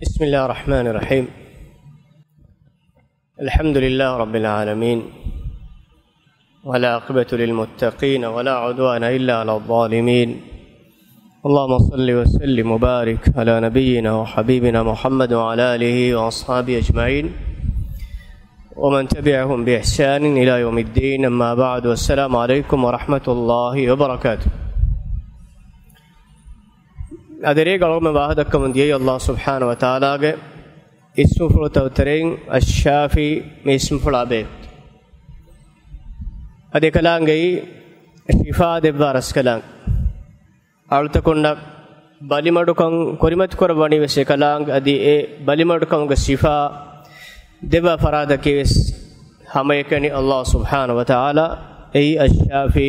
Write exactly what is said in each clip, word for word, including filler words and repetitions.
بسم الله الرحمن الرحيم. الحمد لله رب العالمين. والعاقبة للمتقين ولا عدوان إلا على الظالمين. اللهم صل وسلم وبارك على نبينا وحبيبنا محمد وعلى آله وأصحابه أجمعين ومن تبعهم بإحسان إلى يوم الدين. أما بعد، والسلام عليكم ورحمة الله وبركاته. އަދި ރޭގަ އަޅުގަނޑުމެން ވާހަކަދައްކަމުން ދިޔައީ ﷲ ސުބްޙާނަހޫ ވަތަޢާލާގެ އިސްމުފުޅުތައް ތެރެއިން އައްޝާފީ މި އިސްމުފުޅާ ބެހޭ. އަދި އެކަލާނގެއީ ޝިފާ ދެއްވާ ރަސްކަލާނގެ. އަޅުތަކުންނަށް ބަލިމަޑުކަން ކުރިމަތި ކުރައްވަނީ ވެސް އެކަލާނގެ. އަދި އެ ބަލިމަޑުކަމުގެ ޝިފާ ދެއްވާ ފަރާތަކީ ވެސް ހަމައެކަނި ﷲ ސުބްޙާނަހޫ ވަތަޢާލާ. އެއީ އައްޝާފީ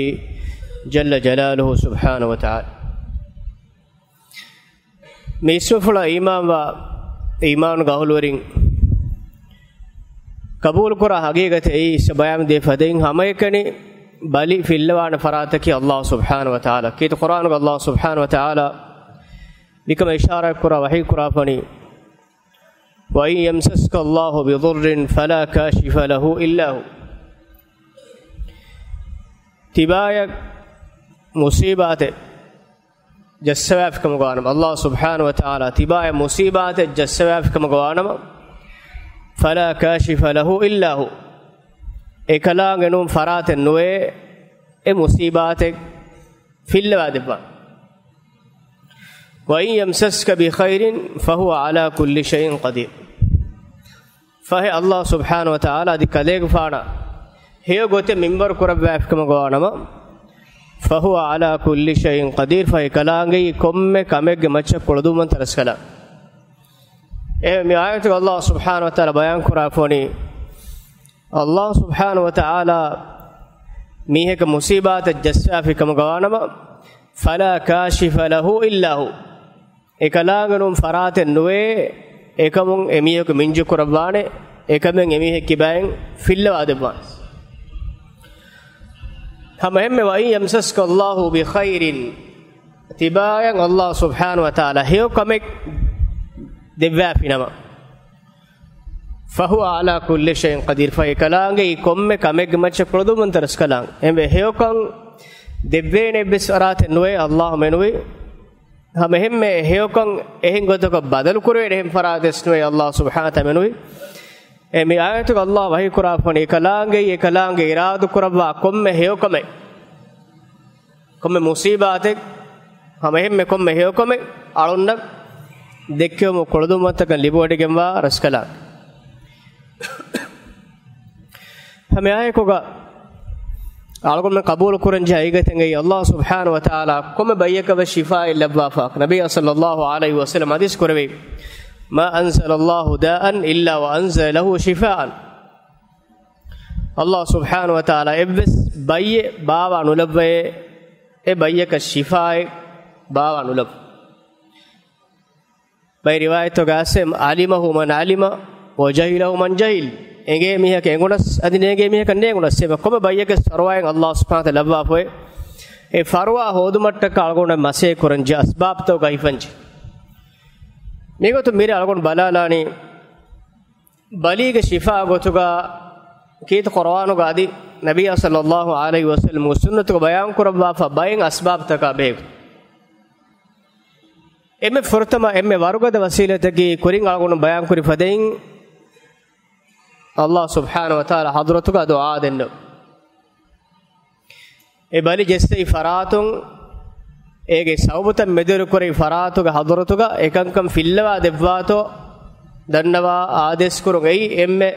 ޖައްލަ ޖަލާލުހޫ ސުބްޙާނަހޫ ވަތަޢާލާ. މި އިސްމުފުޅަށް އީމާންވާ އީމާނުގެ އަހުލުވެރިން ޤަބޫލުކުރާ ހަގީގަތެއް އެއީ އިސް ބަޔާންދީފަ ދެން ހަމައެކަނި ބަލި ފިއްލަވާނެ ފަރާތަކީ ﷲ ސުބްޙާނަހޫ ވަތަޢާލާ. ކީރިތި ޤުރްއާނުގަ ﷲ ސުބްޙާނަހޫ ވަތަޢާލާ މިކަމަށް އިޝާރާތްކުރާ ވަޙީކުރާފަނީ، وَإِنْ يَمْسَسْكَ اللَّهُ بِضُرٍّ فَلَا كَاشِفَ لَهُ إِلَّا هُوَ. ތިބާޔަށް މުޞީބާތެއް ޖައްސަވާފިކަމުގަވާނަމަ، ﷲ ސުބްޙާނަހޫ ވަތަޢާލާ ތިބާޔަށް މުޞީބާތެއް ޖައްސަވާފިކަމުގަވާނަމަ، فَلَا كَاشِفَ لَهُ إِلَّا هُوَ، އެކަލާނގެ ނޫން ފަރާތެއް ނުވޭ އެ މުޞީބާތެއް ފިއްލަވާ ދެއްވާން. وَإِنْ يَمْسَسْكَ بِخَيْرٍ فَهُوَ عَلَى كُلِّ شَيْءٍ قَدِيرٌ. ފަހެ ﷲ ސުބްޙާނަހޫ ވަތަޢާލާ އަދި ކަލޭގެފާނަށް ހެޔޮ ގޮތެއް މިންވަރު ކުރައްވާފިކަމުގަވާނަމަ، فَهُوَ عَلَى كُلِّ شَيْءٍ قَدِيرٌ، ފަހެ ކަލާނގެއީ ކޮންމެ ކަމެއްގެ މައްޗަށް ކުޅަދުންވަންތަ ރަސްކަލާނގެ. އެ މި އާޔަތުގަ ﷲ ސުބްޙާނަހޫ ވަތަޢާލާ ބަޔާންކުރާފަ ވަނީ، ﷲ ސުބްޙާނަހޫ ވަތަޢާލާ މީހަކަށް މުޞީބާތެއް ޖައްސާފިކަމުގަވާނަމަ، فَلَا كَاشِفَ لَهُ إِلَّا هُوَ، އެކަލާނގެ ނޫން ފަރާތެއް ނުވޭ އެކަމުން އެމީހަކު މިންޖު ކުރައްވާނެ، އެކަމެއް އެމީހެއް ކިބައިން ފިއްލަވާ ދެއްވާނެ. ހަމައެހެންމެ، وَإِنْ يَمْسَسْكَ اللَّهُ بِخَيْرٍ، ތިބާޔަށް ﷲ ސުބްޙާނަހޫ ވަތަޢާލާ ހެޔޮ ކަމެއް ދެއްވާފިނަމަ، فَهُوَ عَلَى كُلِّ شَيْءٍ قَدِيرٌ، ފަހެ ކަލާނގެއީ ކޮންމެ ކަމެއްގެ މައްޗަށް ކުޅަދުންވަންތަ ރަސްކަލާނގެ. އެހެންވެ، ހެޔޮކަން ދެއްވޭނެ އެއްވެސް ފަރާތެއް ނުވޭ ﷲ މެނުވީ. ހަމައެހެންމެ ހެޔޮކަން އެހެން ގޮތަކަށް ބަދަލު ކުރެވޭނެ އެހެން ފަރާތެއް ވެސް ނުވޭ ﷲ ސުބްޙާނަހޫ ވަތަޢާލާ މެނުވީ. އެ މި އާޔަތުގަ ﷲ ވަޙީ ކުރާފަނީ، ކަލާނގެއީ އެ ކަލާނގެ އިރާދަ ކުރައްވާ ކޮންމެ ހެޔޮކަމެއް، ކޮންމެ މުޞީބާތެއް، ހަމައެހެންމެ ކޮންމެ ހެޔޮކަމެއް އަޅުންނަށް ދެއްކެވުމުގެ ކުޅަދުންވަންތަކަން ލިބިވޮޑިގެންވާ ރަސްކަލާނގެ. ހަމައެއާއެކުގަ އަޅުގަނޑުމެން ޤަބޫލު ކުރަންޖެހޭ ހަގީގަތެއްގައި ﷲ ސުބްޙާނަހޫ ވަތަޢާލާ ކޮންމެ ބައްޔަކަށް ވެސް ޝިފާއެއް ލައްވާފަ. ނަބިއްޔާ ޞައްލައްލާހު ޢަލައިހި ވަސައްލަމަ ޙަދީޘް ކުރެއްވި، مَا أَنْزَلَ اللَّهُ دَاءً إِلَّا وَأَنْزَلَ لَهُ شِفَاءً. ﷲ ސުބްޙާނަހޫ ވަތަޢާލާ އެއްވެސް ބައްޔެއް ބާވާ ނުލައްވައޭ، އެ ބައްޔަކަށް ޝިފާއެއް ބާވާ ނުލައްވަ. ބައެއް ރިވާޔަތްތަކުގައި އައިސް، عَلِمَهُ مَنْ عَلِمَ وَجَهِلَهُ مَنْ جَهِلَ. އެނގޭ މީހަކަށް އެނގުނަސް، އަދި ނޭނގޭ މީހަކަށް ނޭނގުނަސް. އެބަ ކޮންމެ ބައްޔަކަށް ފަރުވާއެއް ﷲ ސުބްޙާނަހޫ ވަތަޢާލާ ލައްވާފައޭ. އެ ފަރުވާ ހޯދުމަށްޓަކާ އަޅުގަނޑު މަސައްކަތް ކުރަންޖެހޭ އަސްބާބުތަކުގައި ހިފަންޖެހޭ. މިގޮތުން މިރޭ އަޅުގަނޑު ބަލާލާނީ، ބަލީގެ ޝިފާ ގޮތުގަ ކީރިތި ޤުރުއާނުގަ އަދި ނަބިއްޔާ ޞައްލައްލާހު ޢަލައިހި ވަސައްލަމަގެ ސުންނަތުގަ ބަޔާން ކުރައްވާފަ ބައެއް އަސްބާބުތަކާ ބެހޭ. އެންމެ ފުރަތަމަ، އެންމެ ވަރުގަދަ ވަސީލަތަކީ ކުރިން އަޅުގަނޑު ބަޔާން ކުރި ފަދައިން، ﷲ ސުބްޙާނަހޫ ވަތަޢާލާ ޙަޟްރަތުގަ ދުޢާ ދެންނެވުން. އެ ބަލި ޖެއްސެވި ފަރާތުން އޭގެ ސަބަބުތައް މެދުވެރިކުރެވި ފަރާތުގެ ޙަޟްރަތުގަ އެކަންކަން ފިއްލަވާ ދެއްވާތޯ ދަންނަވާ އާދޭސްކުރުން އެއީ އެންމެ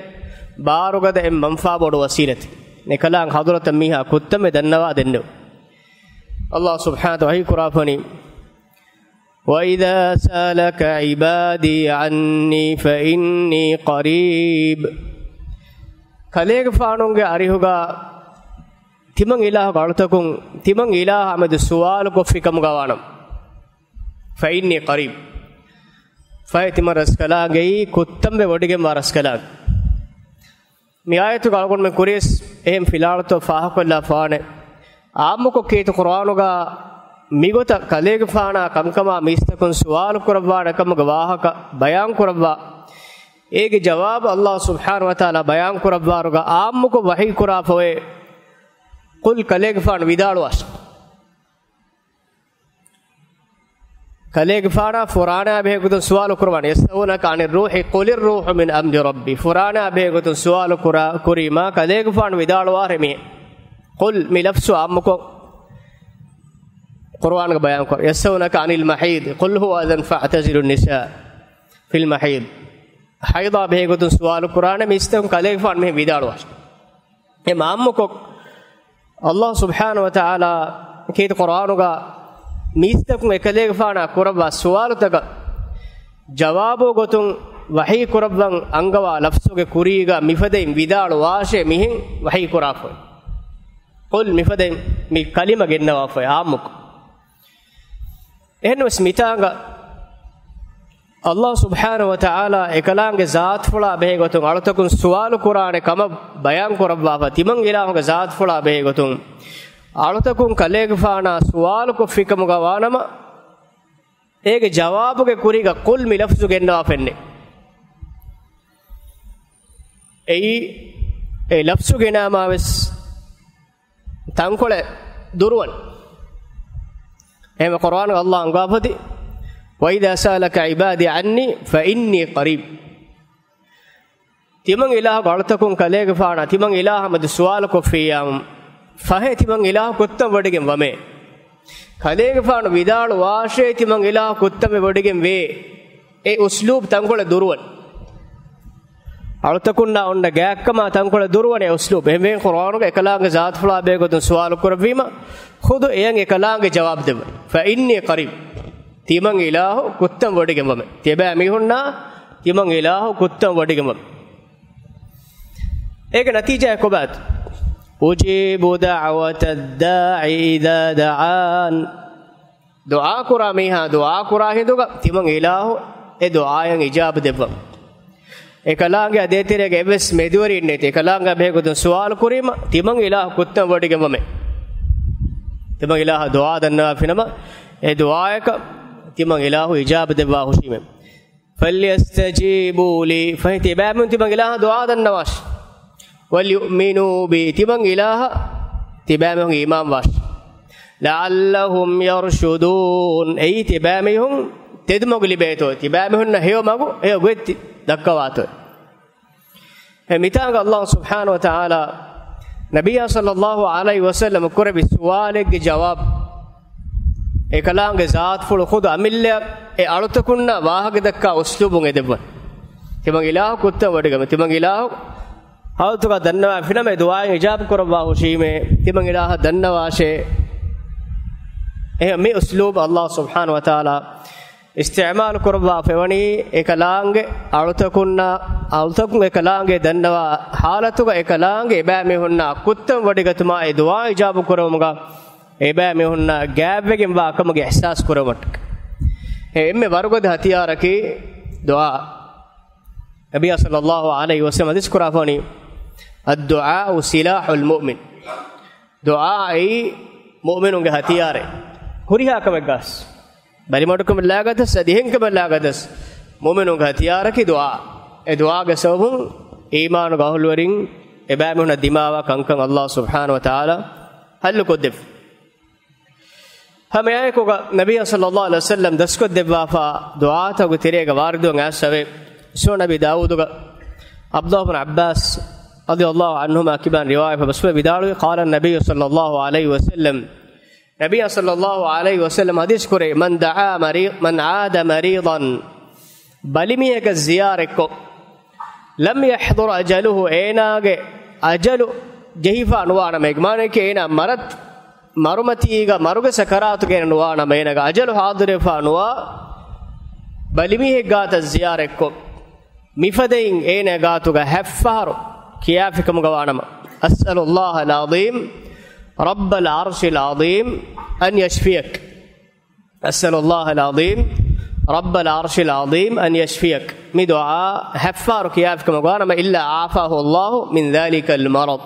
ބާރުގަދަ، އެންމެ މަންފާބޮޑު ވަސީލަތެއް. އެކަލާނގެ ޙަޟްރަތަށް މީހާ ކުއްތަންވެ ދަންނަވާ ދެންނެވުން. ﷲ ސުބްޙާނަހޫ ވަތަޢާލާ ވަޙީ ކުރާފަނީ، وَإِذَا سَأَلَكَ عِبَادِي عَنِّي فَإِنِّي قَرِيبٌ. ކަލޭގެފާނުގެ އަރިހުގަ ތިމަން އިލާހުގެ އަޅުތަކުން ތިމަން އިލާހާ މެދު ސުވާލު ކޮށްފި ކަމުގަ ވާނަމަ، فَإِنِّي قَرِيبٌ، ފަހެ ތިމަން ރަސްކަލާނގެއީ ކުއްތަންވެ ވޮޑިގެންވާ ރަސްކަލާނގެ. މި އާޔަތުގަ އަޅުގަނޑުމެން ކުރިޔަސް އެހެން ފިލާވަޅުތައް ފާހަގަކޮށްލާފާނެ. އާއްމުކޮށް ކީރިތި ޤުރުއާނުގަ މިގޮތަށް ކަލޭގެފާނާ ކަންކަމާ މީސްތަކުން ސުވާލު ކުރައްވާނެ ކަމުގެ ވާހަކަ ބަޔާން ކުރައްވާ، އޭގެ ޖަވާބު އައްލާހު ސުބްޙާނަހު ވަތަޢާލާ ބަޔާން ކުރައްވާރުގަ އާއްމުކޮށް ވަޙީ ކުރާފައޮތް، ޤުލް، ކަލޭގެފާނު ވިދާޅުވާށި. ކަލޭގެފާނާ ފުރާނާ ބެހޭގޮތުން ސުވާލު ކުރައްވާނެ. يسألونك عن الروح قل الروح من أمر ربي. ފުރާނާ ބެހޭގޮތުން ސުވާލު ކުރާ، ކުރީމާ ކަލޭގެފާނު ވިދާޅުވާށޭ މި ޤުލް، މި ލަފްޒު އާއްމުކޮށް ޤުރުއާންގަ ބަޔާން ކުރަން. يسألونك عن المحيض قل هو أذى فاعتزلوا النساء في المحيض. ޙައިޟާ ބެހޭގޮތުން ސުވާލު ކުރާނެ މީސްތަކުން ކަލޭގެފާނު މިހެން ވިދާޅުވާށި. އެ އާއްމުކޮށް، އައްލާހު ސުބްޙާނަހު ވަތަޢާލާ ކީރިތި ޤުރުއާނުގަ މީސްތަކުން އެކަލޭގެފާނާ ކުރައްވާ ސުވާލުތަކަށް ޖަވާބު ގޮތުން ވަޙީ ކުރައްވަން އަންގަވާ ލަފްޒުގެ ކުރީގަ މިފަދައިން ވިދާޅުވާށޭ މިހެން ވަޙީ ކުރާފައޮތް. ޤުލް، މިފަދައިން މި ކަލިމަ ގެންނަވާފައި އާއްމުކޮށް. އެހެންވެސް މިތާނގަ އައްލާހު ސުބްޙާނަހު ވަތަޢާލާ އެކަލާނގެ ޒާތުފުޅާ ބެހޭގޮތުން އަޅުތަކުން ސުވާލު ކުރާނެ ކަމަށް ބަޔާން ކުރައްވާފަ، ތިމަން އިލާހުގެ ޒާތުފުޅާ ބެހޭގޮތުން އަޅުތަކުން ކަލޭގެފާނާ ސުވާލުކޮށްފިކަމުގަ ވާނަމަ، އޭގެ ޖަވާބުގެ ކުރީގަ ޤުލް މި ލަފްޒު ގެންނަވާފައެއްނެއް. އެއީ، އެ ލަފްޒު ގެނާމާވެސް ތަންކޮޅެއް ދުރުވަން. އެހެންވެ ޤުރުއާނުގަ އައްލާހު އަންގާފަތި، وإذا سألك عبادي عني فإني قريب. ތިމަން އިލާހު އަޅުތަކުން ކަލޭގެފާނާ، ތިމަން އިލާހާ މެދު ސުވާލު ކޮށްފިއްޔާ، ފަހެ ތިމަން އިލާހު ކުއްތަން ވޮޑިގެން ވަމޭ. ކަލޭގެފާނު ވިދާޅުވާށޭ، ތިމަން އިލާހު ކުއްތަން ވެ ވޮޑިގެން ވޭ. އެ އުސްލޫބް ތަންކޮޅެއް ދުރުވަން. އަޅުތަކުންނާ އޮންނަ ގާތްކަމާ ތަންކޮޅެއް ދުރުވަން އެ އުސްލޫބް. އެހެންވެ ޤުރުއާނުގަ އެކަލާނގެ ޒާތުފުޅާ ބެހޭގޮތުން ސުވާލު ކުރެއްވީމަ، ޚުދު އެޔަށް އެކަލާނގެ ޖަވާބު ދެއްވަން. فإني قريب. ތިމަން އިލާހު ކުއްތަން ވޮޑިގެން ވަމޭ. ތިޔަބައިމީހުންނާ ތިމަން އިލާހު ކުއްތަން ވޮޑިގެން ވަމޭ. އޭގެ ނަތީޖާ ކޮބާތު؟ أجيب دعوة الداع إذا دعان. ދުޢާ ކުރާ މީހާ ދުޢާ ކުރާ ހިނދުގަ ތިމަން އިލާހު އެ ދުޢާޔަށް އިޖާބަ ދެއްވަން. އެކަލާނގެއާ ދޭތެރޭގަ އެއްވެސް މެދުވެރިއެއް ނެތި. އެކަލާނގެއާ ބެހޭގޮތުން ސުވާލު ކުރީމަ، ތިމަން އިލާހު ކުއްތަން ވޮޑިގެން ވަމޭ. ތިމަން އިލާހަށް ދުޢާ ދަންނަވާފިނަމަ، އެ ދުޢާޔަކަށް ތިމަން އިލާހު އިޖާބަ ދެއްވާ ހުށީމޭ. فليستجيبوا لي، ފަހެ ތިބާމީހުން ތިމަން އިލާހަށް ދުޢާ ދަންނަވާށި. وليؤمنوا بي، ތިމަން އިލާހަށް ތިބާމީހުން އީމާންވާށި. لعلهم يرشدون، އެއީ ތިބާމީހުން ތެދުމަގު ލިބޭތޯ، ތިބާމީހުންނަށް ހެޔޮ މަގު، ހެޔޮ ގޮތް ތި ދައްކަވާތޯ. އެ މިތާނގަ އައްލާހު ސުބްޙާނަހު ވަތަޢާލާ ނަބިއްޔާ ޞައްލައްލާހު ޢަލައިހި ވަސައްލަމަ ކުރެއްވި ސުވާލެއްގެ ޖަވާބު، އެކަލާނގެ ޒާތުފުޅު ޚުދު އަމިއްލައަށް އެ އަޅުތަކުންނަށް ވާހަކަ ދައްކާ އުސްލޫބުން އެދެއްވަން. ތިމަން އިލާހު ކުއްތަން ވޮޑިގަމެ، ތިމަން އިލާހު ހައުތުގަ ދަންނަވާފިނަމަ އެ ދުޢާއިން އިޖާބަ ކުރައްވާ ހުށީމޭ، ތިމަން އިލާހަށް ދަންނަވާށޭ. އެހެން މި އުސްލޫބު އައްލާހު ސުބްޙާނަހު ވަތަޢާލާ އިސްތިޢުމާލު ކުރައްވާފައިވަނީ އެކަލާނގެ އަޅުތަކުންނާ، އަޅުތަކުން އެކަލާނގެ ދަންނަވާ ޙާލަތުގަ އެކަލާނގެ އެބައިމީހުންނާ ކުއްތަން ވޮޑިގަތުމާ އެ ދުޢާ އިޖާބު ކުރެވުމުގަ އެބައިމީހުންނާ ގާތްވެގެންވާ ކަމުގެ އިޙްސާސް ކުރެވުމަށްޓަކައި. އެ އެންމެ ވަރުގަދަ ހަތިޔާރަކީ ދުޢާ. ނަބިއްޔާ ޞައްލައްލާހު ޢަލައިހި ވަސައްލަމަ ޙަދީޘް ކުރާފައިވަނީ، الدعاء سلاح المؤمن. ދުޢާ އެއީ މުއުމިނުންގެ ހަތިޔާރެއް. ހުރިހާ ކަމެއްގަސް، ބަލިމަޑުކަމެއް ލާގަތަސް، އަދި އެހެން ކަމެއް ލާގަތަސް، މުއުމިނުންގެ ހަތިޔާރަކީ ދުޢާ. އެ ދުޢާގެ ސަބަބުން އީމާނުގެ އަހުލުވެރިން އެބައިމީހުންނަށް ދިމާވާ ކަންކަން އައްލާހު ސުބްޙާނަހު ވަތަޢާލާ ޙައްލު ކޮށްދެއްވި. ހަމައެއާއެކުގަ ނަބިއްޔާ ޞައްލައްލާހު ޢަލައިހި ވަސައްލަމަ ދަސްކޮށްދެއްވާފަ ދުޢާތަކުގެ ތެރޭގަ ވާރިދުވަން އައިސްފަވޭ. ސުނަން އަބީ ދާވޫދުގަ ޢަބްދުﷲ ބިން ޢައްބާސް ރަޟިޔައްލާހު ޢަންހުމާ ކިބައިން ރިވާޔަތް ބަސްފަ ވިދާޅުވި، قال النبي صلى الله عليه وسلم، ނަބިއްޔާ ޞައްލައްލާހު ޢަލައިހި ވަސައްލަމަ ޙަދީޘް ކުރޭ، من دعا مريض، من عاد مريضا، ބަލިމީހަކަށް ޒިޔާރަތްކޮށް، لم يحضر أجله، އޭނާގެ އަޖަލު ޖެހިފާ ނުވާނަމަ، މާނައަކީ އޭނާ މަރަތް، މަރުމަތީގަ މަރުގެ ސަކަރާތުގަ އޭނާ ނުވާނަމަ، އޭނާގެ އަޖަލު ޙާޟިރުވެފާ ނުވާ ބަލިމީހެއް ގާތަށް ޒިޔާރަތްކޮށް، މިފަދައިން އޭނާ ގާތުގަ ހަތްފަހަރު ކިޔާފިކަމުގަ ވާނަމަ، أسأل الله العظيم رب العرش العظيم أن يشفيك. أسأل الله العظيم رب العرش العظيم أن يشفيك. މި ދުޢާ ހަތްފަހަރު ކިޔާފިކަމަށް ވާނަމަ، إلا عافاه الله من ذلك المرض.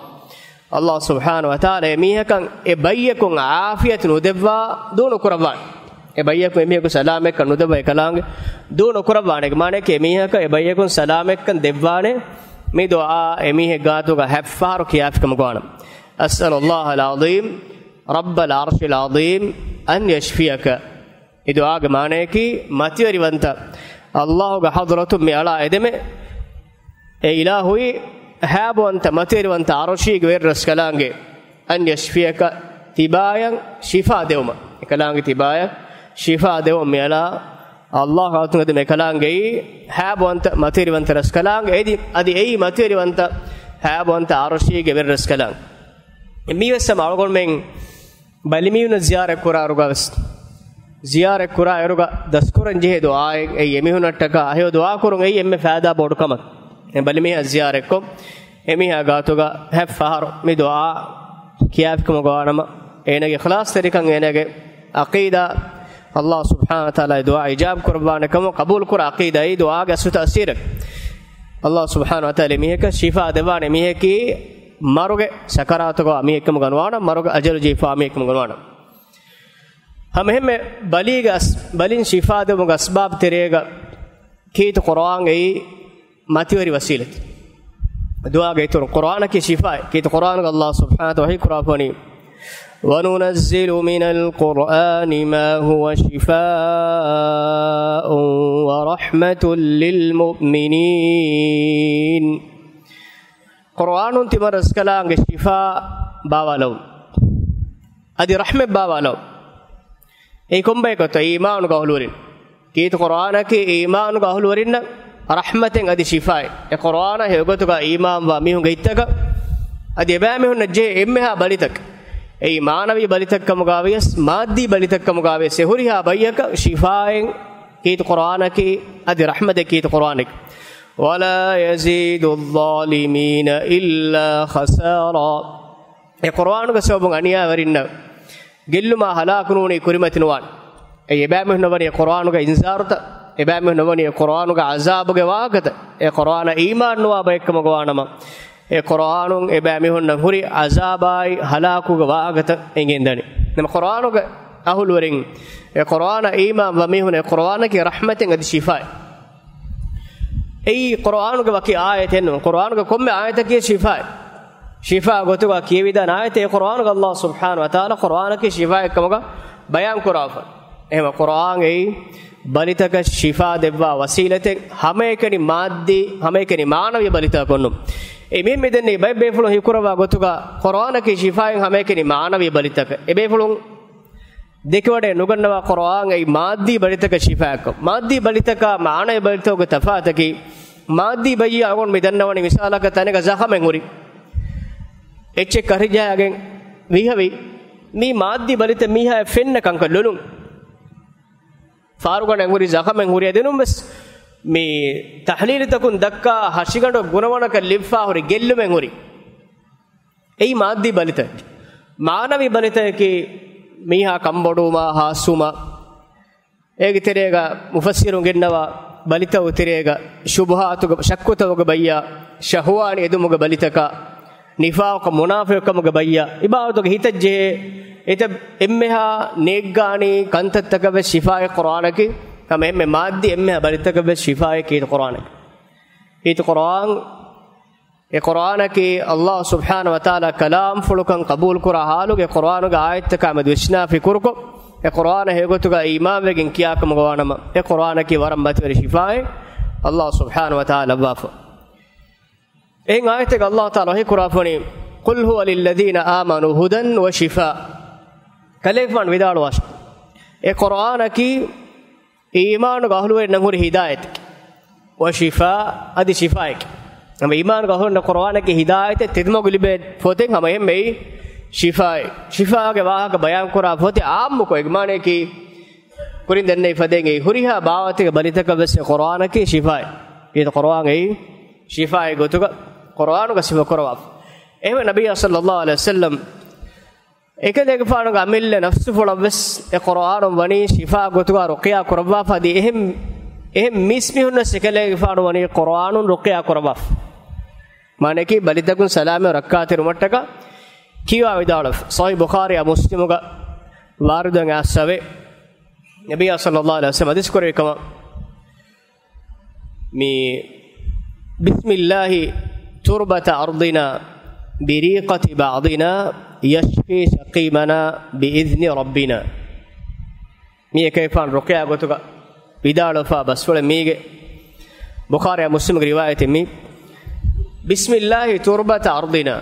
އަﷲ ސުބްޙާނަހޫ ވަތަޢާލާ އެމީހަކަށް އެ ބައްޔަކުން ޢާފިޔަތު ނުދެއްވާ ދޫ ނުކުރައްވާނެ. އެ ބައްޔަކު އެމީހަކު ސަލާމަތްކަން ނުދެއްވާ އެކަލާނގެ ދޫ ނުކުރައްވާނެ. މާނައަކީ އެމީހަކަށް އެ ބައްޔަކުން ސަލާމަތްކަން ދެއްވާނެ. މި ދުޢާ އެމީހެއް ގާތުގަ ހަތް ފަހަރު ކިޔާފިކަމުގަ ވާނަމަ. أسأل الله العظيم رب العرش العظيم أن يشفيك. މި ދުޢާގެ މާނައަކީ މަތިވެރިވަންތަ އަﷲގެ ޙަޟްރަތުން މި އަޅާ އެދެމެ، އޭ އިލާހުއީ، ހައިބަވަންތަ މަތިވެރިވަންތަ ޢަރުޝީގެ ވެރިރަސްކަލާނގެ، أن يشفيك، ތިބާޔަށް ޝިފާ ދެވުމަށް. އެކަލާނގެ ތިބާޔަށް ޝިފާ ދެވުމަށް މި އަޅާ އަﷲގެ ޙަޟްރަތުން އެދެމެ. އެކަލާނގެއީ ހައިބަވަންތަ މަތިވެރިވަންތަ ރަސްކަލާނގެ، އެދި-، އަދި އެއީ މަތިވެރިވަންތަ ހައިބަވަންތަ ޢަރުޝީގެ ވެރިރަސްކަލާނގެ. މީވެސް ހަމަ އަޅުގަނޑުމެން ބަލިމީހުންނަށް ޒިޔާރަތް ކުރާއިރުގަވެސް، ޒިޔާރަތް ކުރާއިރުގަ ދަސްކުރަން ޖެހޭ ދުޢާއެއް އެއީ އެމީހުންނަށްޓަކާ އެހެޔޮ ދުޢާ ކުރުން އެއީ އެންމެ ފައިދާ ބޮޑު ކަމަކަށް. އެ ބަލިމީހާ ޒިޔާރަތްކޮށް، އެމީހާ ގާތުގަ ހަތް ފަހަރު މި ދުޢާ ކިޔާފިކަމުގަ ވާނަމަ، އޭނަގެ އިޚްލާޞްތެރިކަން، އޭނަގެ ޢަޤީދާ، އަﷲ ސުބްޙާނަހޫ ވަތަޢާލާ ދުޢާ އިޖާބަ ކުރައްވާނެ ކަމަށް، ޤަބޫލު ކުރާ ޢަޤީދާއީ ދުޢާގެ އަސްލު ތައުސީރެއް. އަﷲ ސުބްޙާނަހޫ ވަތަޢާލާ މީހަކަށް ޝިފާ ދެއްވާނެ މީހަކީ މަރުގެ ސަކަރާތުގަ މީހެއްކަމުގަ ނުވާނަމަ، މަރުގެ އަޖަލު ޖެހިފާ މީހެއްކަމުގަ ނުވާނަމަ. ހަމައެހެންމެ ބަލީގެ އަސް-، ބަލިން ޝިފާ ދެވުމުގެ އަސްބާބު ތެރޭގަ ކީރިތި ޤުރުއާން އެއީ މަތިވެރި ވަސީލަތެއް. ދުޢާގެ އިތުރުން ޤުރުއާނަކީ ޝިފާއެއް. ކީރިތި ޤުރުއާނުގަ އަﷲ ސުބްޙާނަހޫ ވަތަޢާލާ ވަޙީ ކުރާފަ ވަނީ، وننزل من القرآن ما هو شفاء ورحمة للمؤمنين. ޤުރުއާނުން ތިމަން ރަސްކަލާނގެ ޝިފާ ބާވާލަވުން. އަދި ރަޙްމަތް ބާވާލަވުން. އެއީ ކޮންބައެއްގޮތަށް؟ އީމާނުގެ އަހުލުވެރިން. ކީރިތި ޤުރުއާނަކީ އީމާނުގެ އަހުލުވެރިންނަށް ރަޙްމަތެއް އަދި ޝިފާއެއް. އެ ޤުރުއާނާ ހެޔޮގޮތުގަ އީމާންވާ މީހުންގެ ހިތްތަކަށް، އަދި އެބައިމީހުންނަށް ޖެހޭ އެންމެހާ ބަލިތަކެއް، އެއީ މާނަވީ ބަލިތައް ކަމުގަވިޔަސް، މާއްދީ ބަލިތައް ކަމުގަވިޔަސް، އެ ހުރިހާ ބައްޔަކަށް ޝިފާއެއް ކީރިތި ޤުރުއާނަކީ، އަދި ރަޙްމަތެއް ކީރިތި ޤުރުއާނެއް. ولا يزيد الظالمين إلا خسارا. އެ ޤުރުއާނުގެ ސަބަބުން އަނިޔާވެރިންނަށް ގެއްލުމާ ހަލާކު ނޫނީ ކުރިމަތި ނުވާނެ. އެއީ އެބައިމީހުންނަށް ވަނީ އެ ޤުރުއާނުގެ އިންޒާރުތައް، އެބައިމީހުންނަށް ވަނީ އެ ޤުރުއާނުގެ ޢަޒާބުގެ ވާހަކަތައް، އެ ޤުރުއާނަށް އީމާން ނުވާ ބައެއްކަމުގަ ވާނަމަ، އެ ޤުރުއާނުން އެބައިމީހުންނަށް ހުރި ޢަޒާބާއި ހަލާކުގެ ވާހަކަތައް އެނގެންދަނީ. ނަމަ ޤުރުއާނުގެ އަހުލުވެރިން، އެ ޤުރުއާނަށް އީމާންވާ މީހުން، އެ ޤުރުއާނަކީ ރަޙްމަތެއް އަދި ޝިފާއެއް. އެއީ ޤުރުއާނުގެ ވަކި އާޔަތެއް ނޫން. ޤުރުއާނުގެ ކޮންމެ އާޔަތަކީ ޝިފާއެއް. ޝިފާ ގޮތުގަ ކިޔެވިދާނެ އާޔަތެއް އެ ޤުރުއާނުގަ އަﷲ ސުބްޙާނަހޫ ވަތަޢާލާ ޤުރުއާނަކީ ޝިފާއެއްކަމުގަ ބަޔާން ކުރާފަ. އެހެންވެ ޤުރުއާން އެއީ ބަލިތަކަށް ޝިފާ ދެއްވާ ވަސީލަތެއް، ހަމައެކަނި މާއްދީ، ހަމައެކަނި މާނަވީ ބަލިތަކަކުން ނޫން. އެ މިހެން މިދެންނެވި ބައެއް ބޭފުޅުން ހީކުރައްވާ ގޮތުގަ ޤުރުއާނަކީ ޝިފާއެއް ހަމައެކަނި މާނަވީ ބަލިތަކަށް. އެބޭފުޅުން ދެކެވަޑައެއް ނުގަންނަވާ ޤުރުއާން އެއީ މާއްދީ ބަލިތަކަށް ޝިފާއެއްކަން. މާއްދީ ބަލިތަކާ މާނަވީ ބަލިތަކުގެ ތަފާތަކީ، މާއްދީ ބައްޔަށް އަޅުގަނޑު މި ދަންނަވަނީ މިސާލަކަށް ތަނެއްގަ ޒަޚަމެއް ހުރި. އެއްޗެއް ކަށިޖަހާގެން ވިހަވި. މީ މާއްދީ ބަލިތައް މީހާއަށް ފެންނަ ކަންކަން ލޮލުން. ފާރުގަނޑެއް ހުރި، ޒަޚަމެއް ހުރި އެދެނުން ވެސް މި ތަޙްލީލުތަކުން ދައްކާ ހަށިގަނޑު ގުނަވަނަކަށް ލިބިފާ ހުރި ގެއްލުމެއް ހުރި. އެއީ މާއްދީ ބަލިތައް. މާނަވީ ބަލިތަކަކީ މީހާ ކަންބޮޑުވުމާ، ހާސްވުމާ، އޭގެ ތެރޭގަ މުފައްސިރުން ގެންނަވާ ބަލިތައް ތެރޭގަ ޝުބުހާތުގެ ޝައްކުތަކުގެ ބައްޔަށް، ޝަހުވާނީ އެދުމުގެ ބަލިތަކަށް، ނިފާޤު މުނާފިޤުކަމުގެ ބައްޔަށް، އިބާދަތުގެ ހިތަށް ޖެހޭ އެތައް އެންމެހާ ނޭއްގާނީ ކަންތައްތަކަށް ވެސް ޝިފާއެއް ޤުރުއާނަކީ، ހަމަ އެންމެ މާއްދީ އެންމެހާ ބަލިތަކަށް ވެސް ޝިފާއެއް ކީރިތި ޤުރުއާނަކީ. ކީރިތި ޤުރުއާން އެ ޤުރުއާނަކީ އަﷲ ސުބްޙާނަހޫ ވަތަޢާލާ ކަލާމްފުޅުކަން ޤަބޫލުކުރާ ޙާލުގަ އެ ޤުރުއާނުގެ އާޔަތްތަކާމެދު ވިސްނާ ފިކުރުކޮށް، އެ ޤުރުއާނަށް ހެޔޮގޮތުގަ އީމާންވެގެން ކިޔާކަމުގަ ވާނަމަ، އެ ޤުރުއާނަކީ ވަރަށް މަތިވެރި ޝިފާއެއް އަﷲ ސުބްޙާނަހޫ ވަތަޢާލާ ލައްވާފަ. އެހެން އާޔަތެއްގަ އަﷲ ތަޢާލާ ވަޙީ ކުރާފަ ވަނީ، قل هو للذين آمنوا هدى وشفاء. ކަލޭގެފާނު ވިދާޅުވާށި، އެ ޤުރުއާނަކީ އީމާނުގެ އަހުލުވެރިންނަށް ހުރި ހިދާޔަތެކޭ. ވަޝިފާ، އަދި ޝިފާއެކޭ. ހަމަ އީމާނުގެ އަހުލުވެރިންނަށް ޤުރުއާނަކީ ހިދާޔަތެއް، ތެދުމަގު ލިބޭ ފޮތެއް، ހަމަ އެހެންމެ އެއީ ޝިފާއެއް. ޝިފާގެ ވާހަކަ ބަޔާންކުރާ ފޮތެއް އާއްމުކޮށް، އޭގެ މާނައަކީ ކުރިން ދެންނެވި ފަދައިން އެއީ ހުރިހާ ބާވަތެއްގެ ބަލިތަކަށް ވެސް އެ ޤުރުއާނަކީ ޝިފާއެއް. އެ ޤުރުއާން އެއީ ޝިފާއެއް ގޮތުގަ ޤުރުއާނުގަ ސިފަ ކުރަވާފަ. އެހެންވެ ނަބިއްޔާ ޞައްލައްލާހު ޢަލައިހި ވަސައްލަމް އެކަލޭގެފާނުގެ އަމިއްލަ ނަފްސުފުޅަށް ވެސް އެ ޤުރުއާނުން ވަނީ ޝިފާ ގޮތުގަ ރުޤިޔާ ކުރައްވާފަ. އަދި އެހެން، އެހެން މީސްމީހުން ވެސް އެކަލޭގެފާނު ވަނީ ޤުރުއާނުން ރުޤިޔާ ކުރައްވާފަ. މާނައަކީ ބަލިތަކުން ސަލާމަތް ރައްކާތެރިވުމަށްޓަކާ ކީވާ ވިދާޅުވެފަ، ޞަޙީޙު ބުޚާރީއާ މުސްލިމުގަ ވާރިދުވެގެން އައިސްފަވޭ، ނަބިއްޔާ ޞައްލައްލާހު ޢަލައިހި ވަސައްލަމަ ޙަދީޘް ކުރެއްވި ކަމަށް، މި بسم الله تربة أرضنا بريقة بعضنا يشفي سقيمنا بإذن ربنا. މި އެކަލޭގެފާނު ރުޤިޔާ ގޮތުގަ ވިދާޅުވެފާ ބަސްފުޅެއް މީގެ. ބުޚާރީ މުސްލިމުގެ ރިވާޔަތެއް މީ. بسم الله تربة أرضنا.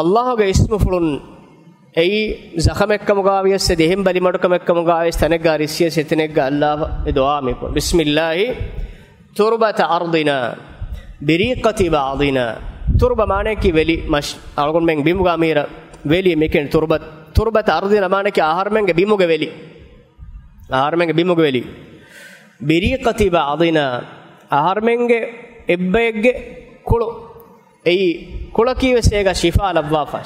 ﷲގެ އިސްމުފުޅުން، އެއީ ޒަޚަމެއްކަމުގަ ވިޔަސް އެދި އެހެން ބަލިމަޑުކަމެއްކަމުގަ ވިޔަސް ތަނެއްގަ ރިއްސިޔަސް އެތަނެއްގަ އައްލާފަ އެ ދުޢާ މިކުރުން. بسم الله تربة أرضنا بريقة بعضنا. ތުރުބަ މާނައަކީ ވެލި މަށް. އަޅުގަނޑުމެން ބިމުގަ މީރަ ވެލި މިކެން ތުރުބަ، تربة أرضنا މާނައަކީ އަހަރުމެންގެ ބިމުގެ ވެލި. އަހަރުމެންގެ ބިމުގެ ވެލި. بريقة بعضنا، އަހަރުމެންގެ އެއްބައެއްގެ ކުޅު. އެއީ ކުޅަކީ ވެސް އޭގަ ޝިފާ ލައްވާފަ.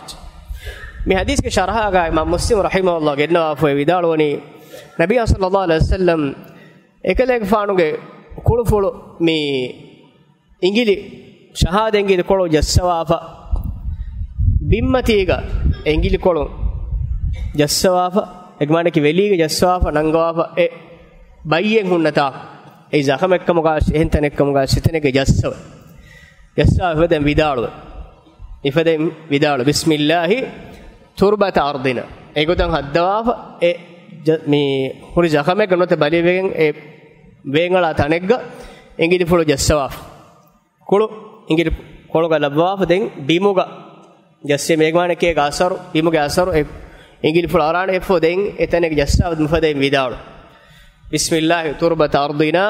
މި ޙަދީޘްގެ ޝަރަޙާގަ އިމާމު މުސްލިމު ރަޙިމަހުﷲ ގެންނަވާފައި ވިދާޅުވަނީ، ނަބިއްޔާ ޞައްލައްލާހު ޢަލައިހި ވަސައްލަމް އެކަލޭގެފާނުގެ ކުޅުފުޅު މި އިނގިލި، ޝަހާދަ އިނގިލި ކޮޅު ޖައްސަވާފަ، ބިންމަތީގަ އިނގިލި ކޮޅު ޖައްސަވާފަ، އެގެ މާނައަކީ ވެލީގަ ޖައްސަވާފަ ނަންގަވާފަ، އެ ބައްޔެއް ހުންނަތާ، އެ ޒަޚަމެއްކަމުގަ އެހެން ތަނެއްކަމުގަ ސިތަނެއްގެ ޖައްސަވެ. ޖައްސާ މިފަދައިން ވިދާޅުވެ. މިފަދައިން ވިދާޅު. بسم الله تربة أرضنا. އެގޮތަށް ހައްދަވާފަ، އެ ޖަ-، މި ހުރި ޒަޚަމެއްގަ ނުވަތަ ބަލިވެގެން އެ ވޭނގަޅާ ތަނެއްގަ އިނގިލިފުޅު ޖައްސަވާފަ. ކުޅު އިނގިލި ކޮޅުގަ ލައްވާފަ ދެން ބިމުގަ ޖައްސޭ މޭގެ މާނައަކީ އޭގެ އަސަރު، ބިމުގެ އަސަރު އެ އިނގިލިފުޅު އަރާނެ އެއަށްފަހު ދެން އެތަނެއްގަ ޖައްސާފަ މިފަދައިން ވިދާޅު. بسم الله تربة أرضنا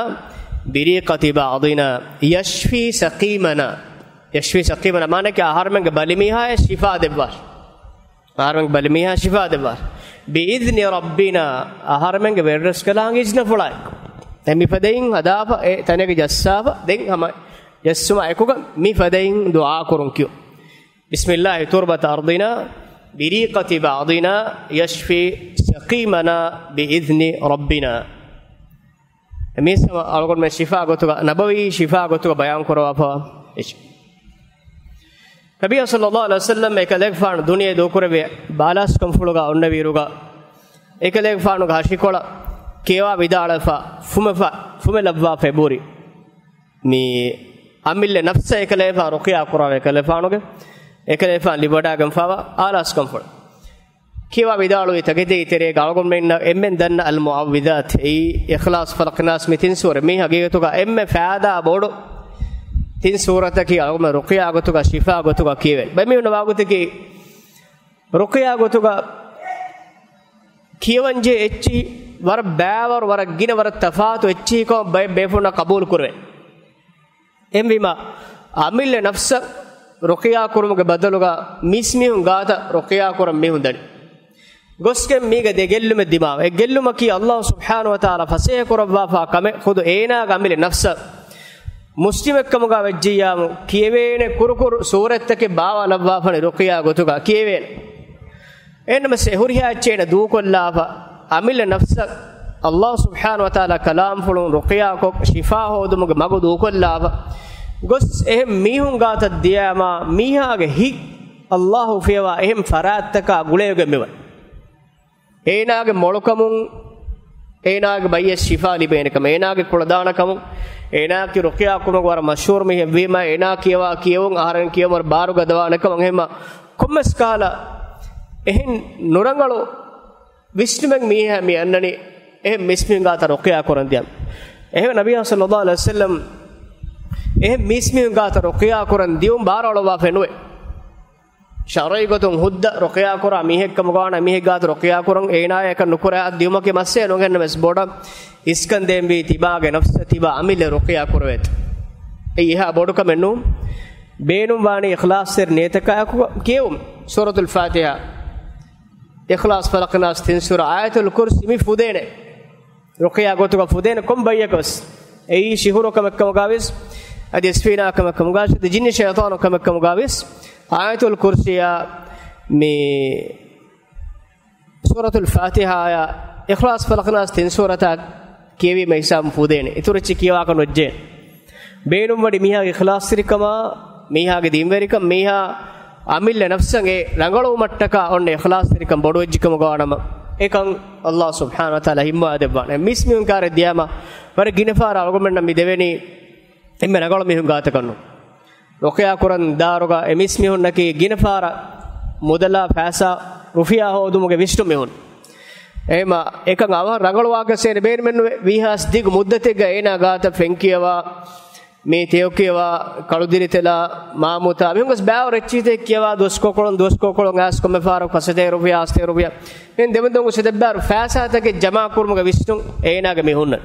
بريقة بعضنا يشفي سقيمنا. يشفي سقيمنا މާނައަކީ އަހަރުމެންގެ ބަލިމީހާޔަށް ޝިފާ ދެއްވާށި. އަހަރުމެންގެ ބަލިމީހާ ޝިފާ ދެއްވާށި. بإذن ربنا، އަހަރުމެންގެ ވެރިރަސްކަލާނގެ އިޒްނަފުޅާއެކު. ދެން މިފަދައިން ހަދާފަ އެ ތަނެއްގަ ޖައްސާފަ ދެން ހަމަ ޖައްސުމާ އެކުގަ މިފަދައިން ދުޢާ ކުރުން ކިޔުން. بسم الله تربة أرضنا بريقة بعضنا يشفي سقيمنا بإذن ربنا. މީސް ހަމަ އަޅުގަނޑުމެން ޝިފާ ގޮތުގަ، ނަބަވީ ޝިފާ ގޮތުގަ ބަޔާން ކުރަވާފަ އެއްޗެއް. ނަބިއްޔާ ޞައްލައްލާހު ޢަލައިހި ވަސައްލަމް އެކަލޭގެފާނު ދުނިޔެ ދޫކުރެވޭ ބާލާސްކަންފުޅުގަ އޮންނެވިއިރުގަ، އެކަލޭގެފާނުގެ ހަށިކޮޅަށް ކިޔަވާ ވިދާޅުވެފަ، ފުމެފަ، ފުމެ ލައްވާފަ އެބުރި. މި އަމިއްލަ ނަފްސަށް އެކަލޭގެފާނު ރުޤިޔާ ކުރާ އެކަލޭގެފާނުގެ، އެކަލޭގެފާނު ލިބިވަޑައިގެންފާވާ އާލާސްކަންފުޅު. ކިޔަވާ ވިދާޅުވި ތަކެތީ ތެރޭގަ އަޅުގަނޑުމެންނަށް އެންމެން ދަންނަ އަލްމުޢައްވިޛާތް، އެއީ އިޚްލާޞް، ފަލަޤް، ނާސް މި ތިން ސޫރަ. މީ ހަގީގަތުގަ އެންމެ ފައިދާ ބޮޑު ތިން ސޫރަތަކީ އަޅުގަނޑުމެން ރުޤިޔާ ގޮތުގަ ޝިފާ ގޮތުގަ ކިޔެވޭ. ބައެއް މީހުން ވާގޮތަކީ ރުޤިޔާ ގޮތުގަ ކިޔަވަންޖެހޭ އެއްޗިހި ވަރަށް ބައިވަރު، ވަރަށް ގިނަ، ވަރަށް ތަފާތު އެއްޗިހިކަމަށް ބައެއް ބޭފުޅުންނަށް ޤަބޫލު ކުރެވޭ. އެހެންވީމަ، އަމިއްލަ ނަފްސަށް ރުޤިޔާ ކުރުމުގެ ބަދަލުގަ މީސްމީހުން ގާތަށް ރުޤިޔާ ކުރަން މީހުން ދަނީ. ގޮސްގެން މީގަ ދެ ގެއްލުމެއް ދިމާވޭ. އެއް ގެއްލުމަކީ ﷲ ސުބްޙާނަހޫ ވަތަޢާލާ ފަސޭހަ ކުރައްވާފާ ކަމެއް ޚުދު އޭނާގެ އަމިއްލަ ނަފްސަށް މުސްލިމެއްކަމުގަ ވެއްޖިއްޔާމު ކިޔެވޭނެ ކުރުކުރު ސޫރަތްތަކެއް ބާވާލައްވާފަނި ރުޤިޔާ ގޮތުގަ ކިޔެވޭނެ. އެހެންނަމަސް އެ ހުރިހާ އެއްޗެއް އޭނަ ދޫކޮށްލާފަ، އަމިއްލަ ނަފްސަށް ﷲ ސުބްޙާނަހޫ ވަތަޢާލާ ކަލާމްފުޅުން ރުޤިޔާކޮށް، ޝިފާ ހޯދުމުގެ މަގު ދޫކޮށްލާފަ، ގޮސް އެހެން މީހުން ގާތަށް ދިޔާމާ، މީހާގެ ހިތް ﷲ އުފިޔަވާ އެހެން ފަރާތްތަކާ ގުޅޭގެން މިވަނީ. އޭނާގެ މޮޅުކަމުން، އޭނާގެ ބައްޔަށް ޝިފާ ލިބޭނެ ކަމަށް، އޭނާގެ ކުޅަދާނަ ކަމުން، އޭނާއަކީ ރުޤިޔާ ކުރުމުގެ ވަރަށް މަޝްހޫރު މީހެއް ވީމަ، އޭނާ ކިޔަވާ ކިޔެވުން އަހަރެން ކިޔެވުމަށް ބާރު ގަދަވާނެ ކަމަށް. އެހެންމަ ކޮންމެސް ކަހަލަ އެހެން ނުރަނގަޅު ވިސްނުމެއް މީހާ މި އަންނަނީ އެހެން މީސްމީހުން ގާތަށް ރުޤިޔާ ކުރަން ދިޔަން. އެހެން ނަބިއްޔާ ޞައްލައްލާހު ޢަލައިހި ވަސައްލަމް އެހެން މީސްމީހުން ގާތަށް ރުޤިޔާ ކުރަން ދިޔުން ބާރު އަޅުއްވާފައެއް ނުވޭ. ޝަރުޢީ ގޮތުން ހުއްދަ ރުޤިޔާ ކުރާ މީހެއްކަމުގަ ވާނަމަ، މީހެއް ގާތު ރުޤިޔާ ކުރަން އޭނާޔަކަށް ނުކުރެވޭ ދިޔުމަކީ މައްސަލައެއް ނުގެންނަމަސް، ބޮޑަށް އިސްކަން ދޭންވީ ތިބާގެ ނަފްސަށް ތިބާ އަމިއްލަ ރުޤިޔާ ކުރެވޭތޯ. އެއީ އެހާ ބޮޑު ކަމެއް ނޫން. ބޭނުން ވާނީ އިޚްލާޞްތެރި ނިޔަތަކާއެކު ކިޔެވުން. ސޫރަތުލް ފާތިޙާ، އިޚްލާޞް، ފަލަޤް، ނާސް ތިން ސޫރަ، އާޔަތުލް ކުރްސީ މި ފުދޭނެ. ރުޤިޔާ ގޮތުގަ ފުދޭނެ ކޮން ބައްޔަކަސް. އެއީ ޝިހުރު ކަމެއްކަމުގަވެސް، އަދި އިސްފީނާ ކަމެއްކަމުގަވެސް، އަދި ޖިންނި ޝައިޠާނު ކަމެއްކަމުގަވެސް، އާޔަތުލް ކުރްސީއާ މި ސޫރަތުލް ފާތިޙާއާ އިޚްލާޞް، ފަލަޤް، ނާސް ތިން ސޫރަތާ ކިޔެވީމަ ހިސާބުން ފުދޭނެ. އިތުރު އެއްޗެއް ކިޔަވާކަށް ނުޖެހޭނެ. ބޭނުންވަނީ މީހާގެ އިޚްލާޞްތެރިކަމާ، މީހާގެ ދީންވެރިކަން، މީހާ އަމިއްލަ ނަފްސަށް އެ ރަނގަޅުވުމަށްޓަކާ އޮންނަ އިޚްލާޞްތެރިކަން ބޮޑުވެއްޖެކަމުގަ ވާނަމަ، އެކަން އައްލާހު ސުބްޙާނަހު ވަތަޢާލާ ހިންމަވާ ދެއްވާނެ. މީސްމީހުން ކާރެއް ދިޔާމަ، ވަރަށް ގިނަ ފަހަރަށް އަޅުގަނޑުމެންނަށް މި ދެވެނީ އެންމެ ރަނގަޅު މީހުން ގާތަކަށް ނޫން. ރުޤިޔާ ކުރަން ދާރުގަ އެ މީސްމީހުންނަކީ ގިނަ ފަހަރަށް މުދަލާ ފައިސާ ރުފިޔާ ހޯދުމުގެ ވިސްނުން މީހުން. އެހެމަ އެކަން އަވަހަށް ރަނގަޅުވާކަށް ބޭނުމެއްނުވޭ. ވީހާވެސް ދިގު މުއްދަތެއްގަ އޭނާ ގާތަށް ފެން ކިޔަވާ، މި ތެޔޮ ކިޔަވާ، ކަޅުދިރިތެލާ، މާމުތާ، މިހުން ގޮސް ބާވަރު އެއްޗިހިތެއް ކިޔަވާ، ދުވަސްކޮޅު ކޮޅުން، ދުވަސްކޮޅު ކޮޅުން އައިސް ކޮންމެ ފަހަރަކު ފަސް ހަތޭކަ ރުފިޔާ، ހަސަތޭކަ ރުފިޔާ، އެހެން ދެމެދުން ގޮސް އެތައް ބާވަރު ފައިސާތަކެއް ޖަމާ ކުރުމުގެ ވިސްނުން އޭނާގެ މި ހުންނަ.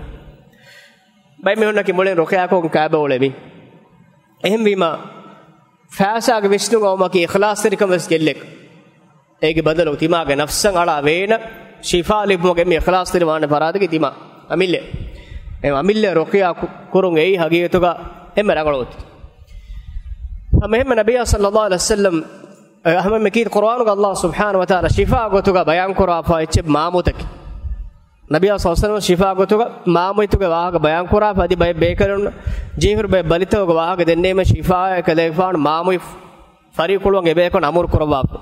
ބައެއް މީހުންނަކީ މުޅިން ރުޤިޔާކޮށް ކާބަ އުޅެވި. އެހެންވީމަ، ފައިސާގެ ވިސްނުން އައުމަކީ އިޚްލާޞްތެރިކަން ވެސް ގެއްލޭ. އޭގެ ބަދަލު ތިމާގެ ނަފްސަށް އަޅާ ވޭނަ ޝިފާ ލިބުމުގެ މި އިޚްލާޞްތެރިވާނެ ފަރާތަކީ ތިމާ އަމިއްލަ. އެ އަމިއްލަ ރުޤިޔާ ކު-، ކުރުން އެއީ ހަގީގަތުގަ އެންމެ ރަނގަޅު ގޮތެއް. ހަމަ އެހެންމެ ނަބިއްޔާ ޞައްލައްލާހު ޢަލައިހި ވަސައްލަމް، އެ، ހަމަ މި ކީ ޤުރްއާނުގަ އައްލާހު ސުބްޙާނަހު ވަތަޢާލާ ޝިފާ ގޮތުގަ ބަޔާން ކުރާފަ އެއްޗެއް މާމުތަކެއް. ނަބިއްޔާ ޞައްލައްލާހު ޢަލައިހި ވަސައްލަމް ޝިފާ ގޮތުގަ މާމުތުގެ ވާހަކަ ބަޔާން ކުރާފަ އަދި ބައެއް ބޭކަލުން ޖީހުރު ބައެއް ބަލިތަކުގެ ވާހަކަ ދެންނެވީމަ ޝިފާއާ ކަލޭގެފާނު މާމު ފަރީޤުކޮޅުން އެބޭކަލުން އަމުރު ކުރައްވާފަ.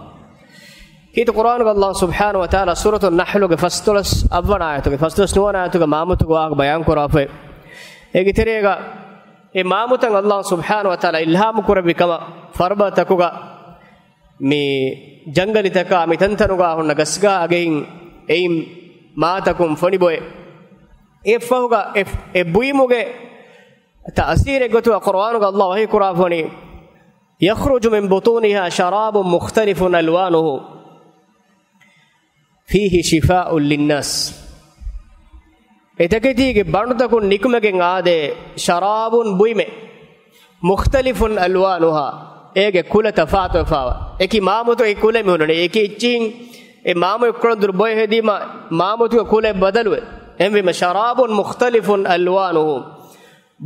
ކީރިތި ޤުރްއާނުގަ އައްލާހު ސުބްޙާނަހު ވަތަޢާލާ ސޫރަތު ނަޙްލުގެ ފަސްދޮޅަސް އަށްވަނަ އާޔަތުގެ، ފަސްދޮޅަސް ނުވަވަނަ އާޔަތުގެ މާމުތުގެ ވާހަކަ ބަޔާން ކުރާފައި. އޭގެ ތެރޭގަ އެ މާމުތައް އައްލާހު ސުބްޙާނަހު ވަތަޢާލާ އިލްހާމު ކުރެއްވި ކަމަށް ފަރުބަދަތަކުގަ މި ޖަންގަލިތަކާ މި ތަންތަނުގަ ހުންނަ ގަސްގާ އަގެއިން އެއިން މާތަކުން ފޮނި ބޮއެ. އެއަށްފަހުގަ އެ، އެ ބުއިމުގެ ތައުސީރެއް ގޮތުގަ ޤުރްއާނުގަ އައްލާހު ވަޙީ ކުރާފަ ވަނީ، يخرج من بطونها شراب مختلف ألوانه فيه شفاء للناس. އެތަކެތީގެ ބަނޑުތަކުން ނިކުމެގެން އާދޭ، شراب ބުއިމެއް، مختلف ألوانها، އޭގެ ކުލަ ތަފާތުވެފާވާ. އެކި މާމުތަކުގެ ކުލަ މި ހުންނަނީ. އެކި އެއްޗިހިން އެ މާމު އެއްކޮޅުން ދުރު ބޮއެ ހެދީމަ މާމުތަކުގެ ކުލަ ބަދަލުވެ. އެހެންވީމަ، شراب مختلف ألوانه.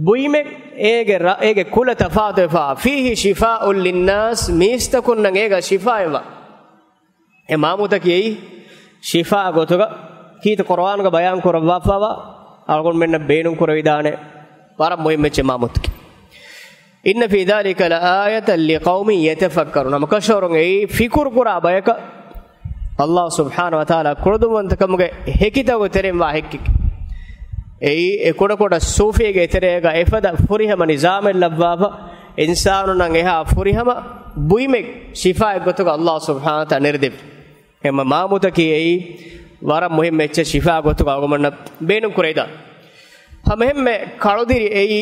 ބުއިމެއް އޭގެ ރަ-، އޭގެ ކުލަ ތަފާތުވެފާ، فيه شفاء للناس، މީސްތަކުންނަށް އޭގަ ޝިފާއެއްވާ. އެ މާމުތަކީ އެއީ ޝިފާ ގޮތުގަ ކީރިތި ޤުރްއާނުގަ ބަޔާން ކުރައްވާފައިވާ އަޅުގަނޑުމެންނަށް ބޭނުން ކުރެވިދާނެ ވަރަށް މުހިއްމު އެއްޗެއް މާމުތަކީ. إن في ذلك لآية لقوم يتفكرون. ހަމަކަށަވަރުން އެއީ ފިކުރު ކުރާ ބަޔަކަށް އައްލާހު ސުބްޙާނަހު ވަތަޢާލާ ކުޅަދުންވަންތަކަމުގެ ހެކިތަކުގެ ތެރެއިން ވާ ހެއްކެއް. އެއީ އެ ކުޑަކުޑަ ސޫފީގެ ތެރޭގަ އެފަދަ ފުރިހަމަ ނިޒާމެއް ލައްވާފަ، އިންސާނުންނަށް އެހާ ފުރިހަމަ ބުއިމެއް ޝިފާއެއް ގޮތުގަ އައްލާހު ސުބްޙާނަހު ވަތަޢާލާ ނެރެދެއްވި. އެމަ މާމުތަކީ އެއީ ވަރަށް މުހިއްމު އެއްޗެއް ޝިފާ ގޮތުގަ އަޅުގަނޑުމެންނަށް ބޭނުން ކުރެވިދާނެ. ހަމައެހެންމެ ކަޅުދިރި އެއީ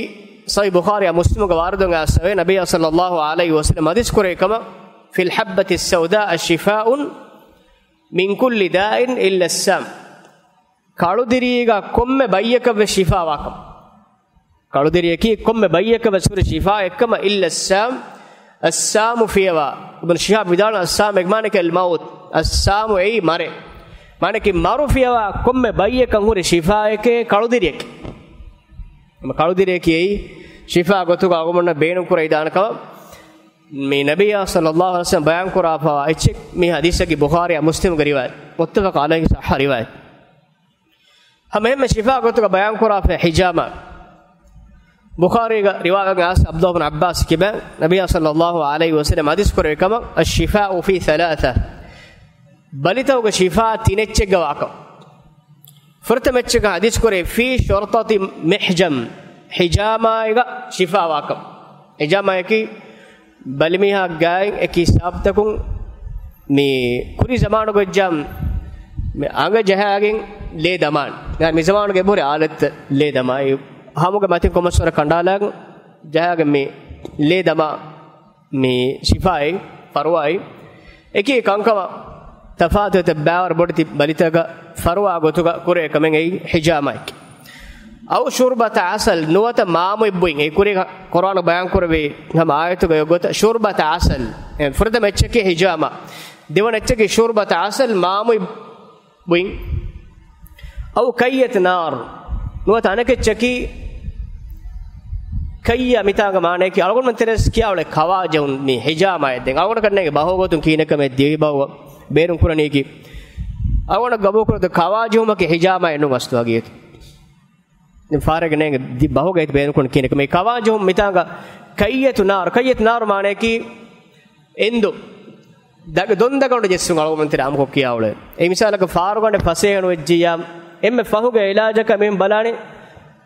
ޞަޙީޙު ބުޚާރީއާ މުސްލިމުގެ ވާރިދުވެ އައިސްފައި ނަބިއްޔާ ޞައްލައްލާހު ޢަލައިހި ވަސައްލަމް ޙަދީޘް ކުރެއްވި ކަމަށް، في الحبة السوداء شفاء من كل داء إلا السام. ކަޅުދިރީގަ ކޮންމެ ބައްޔަކަށްވެސް ޝިފާވާކަމަށް. ކަޅުދިރިއަކީ ކޮންމެ ބައްޔަކަށްވެސް ހުރި ޝިފާއެއްކަމަށް، إلا السام، އައްސާމު ފިޔަވާ. އިބްނު ޝިހާބް ވިދާޅުވި، އައްސާމު އެކި މާނައަކީ އަލްމައުތު. އައްސާމު އެއީ މަރޭ. މާނައަކީ މަރު ފިޔަވާ ކޮންމެ ބައްޔަކަށް ހުރި ޝިފާއެކޭ ކަޅުދިރިއަކީ. ކަޅުދިރިއަކީ އެއީ ޝިފާ ގޮތުގަ އަޅުގަނޑުމެންނަށް ބޭނުން ކުރެވިދާނެ ކަމަށް މި ނަބިއްޔާ ޞައްލައްލާހު ޢަލައިހި ވަސައްލަމް ބަޔާން ކުރާފައިވާ އެއްޗެއް. މި ޙަދީޘަކީ ބުޚާރީއާ މުސްލިމުގެ ރިވާޔަތް، متفق عليه، صح رواية. ހަމައެހެންމެ ޝިފާ ގޮތުގަ ބަޔާން ކުރާފައި ހިޖާމާ. ބުޚާރީގަ ރިވާޔަތް އައިސް ޢަބްދުﷲ ބިން ޢައްބާސް ކިބަ ނަބިއްޔާ ޞައްލައްލާހު ޢަލައިހި ވަސައްލަމް ޙަދީޘް ކުރެއްވި ކަމަށް، الشفاء في ثلاثة، ބަލިތަކުގެ ޝިފާ ތިނެއްޗެއްގަ ވާކަމަށް. ފުރަތަމަ އެއްޗަކަށް ޙަދީޘް ކުރެއްވި، في شرطة محجم، ހިޖާމާއިގަ ޝިފާ ވާކަމަށް. ހިޖާމާއަކީ ބަލިމީހާ ގާތް އެކި ހިސާބުތަކުން މި ކުރީ ޒަމާނުގަ ވެއްޖާމަ މި އަނގަ ޖަހާގެން ލޭ ދަމާނެ. ދެން މި ޒަމާނުގަ އެބަހުރި އާލަތްތައް ލޭ ދަމާ. އެ ހަމުގެ މަތިން ކޮމަސްވަރަށް ކަނޑާލާގެން ޖަހާގެން މި ލޭ ދަމާ މި ޝިފާއެއް ފަރުވާއެއް. އެކި ކަންކަމަށް ތަފާތުވެތި ބައިވަރު ބޮޑެތި ބަލިތަކަށް ފަރުވާ ގޮތުގަ ކުރޭ ކަމެއް އެއީ ހިޖާމާއެކޭ. أو شربة عسل، ނުވަތަ މާމުއެއް ބުއިން. އެ ކުރީގަ ޤުރްއާނު ބަޔާން ކުރެއްވި ހަމަ އާޔަތުގަ އޮތް ގޮތަށް، شربة عسل. އެ ފުރަތަމަ އެއްޗަކީ ހިޖާމާ. ދެވަނަ އެއްޗަކީ شربة عسل، މާމުއެއް ބުއިން. أو كية نار، ނުވަތަ އަނެކެއްޗަކީ ކައްޔަ މިތާގަ މާނައަކީ އަޅުގަނޑުމެން ތެރޭސް ކިޔާ އުޅޭ ކަވާ ޖެހުން މި ހިޖާމާއެއް. ދެން އަޅުގަނޑަކަށް ނޭނގެ ބަހޯ ގޮތުން ކިހިނެއްކަމެއް ދިވެހި ބަހު ބޭނުން ކުރަނީކީ. އަޅުގަނޑަށް ގަބޫލު ކުރެވޭ ކަވާ ޖެހުމަކީ ހިޖާމާއެއް ނޫން އަސްލު ހަގީގަތު. ދެން ފާރެގެ ނޭނގެ ދި-، ބަހުގަ އެތި ބޭނުން ކުރަނީ ކިހިނެއްކަމެއް. ކަވާ ޖެހުން މިތާގަ ކައްޔަތު ނާރު، ކައްޔަތު ނާރު މާނައަކީ އެނދު، ދަ-، ދޮން ދަގަނޑު ޖެއްސުން އަޅުގަނޑުމެން ތެރޭ އާއްމުކޮށް ކިޔާ އުޅޭ. އެ މިސާލަކަށް ފާރުގަނޑެއް ފަސޭހަ ނުވެއްޖިއްޔާ، އެންމެ ފަހުގެ އިލާޖަކަށް މިހެން ބަލާނީ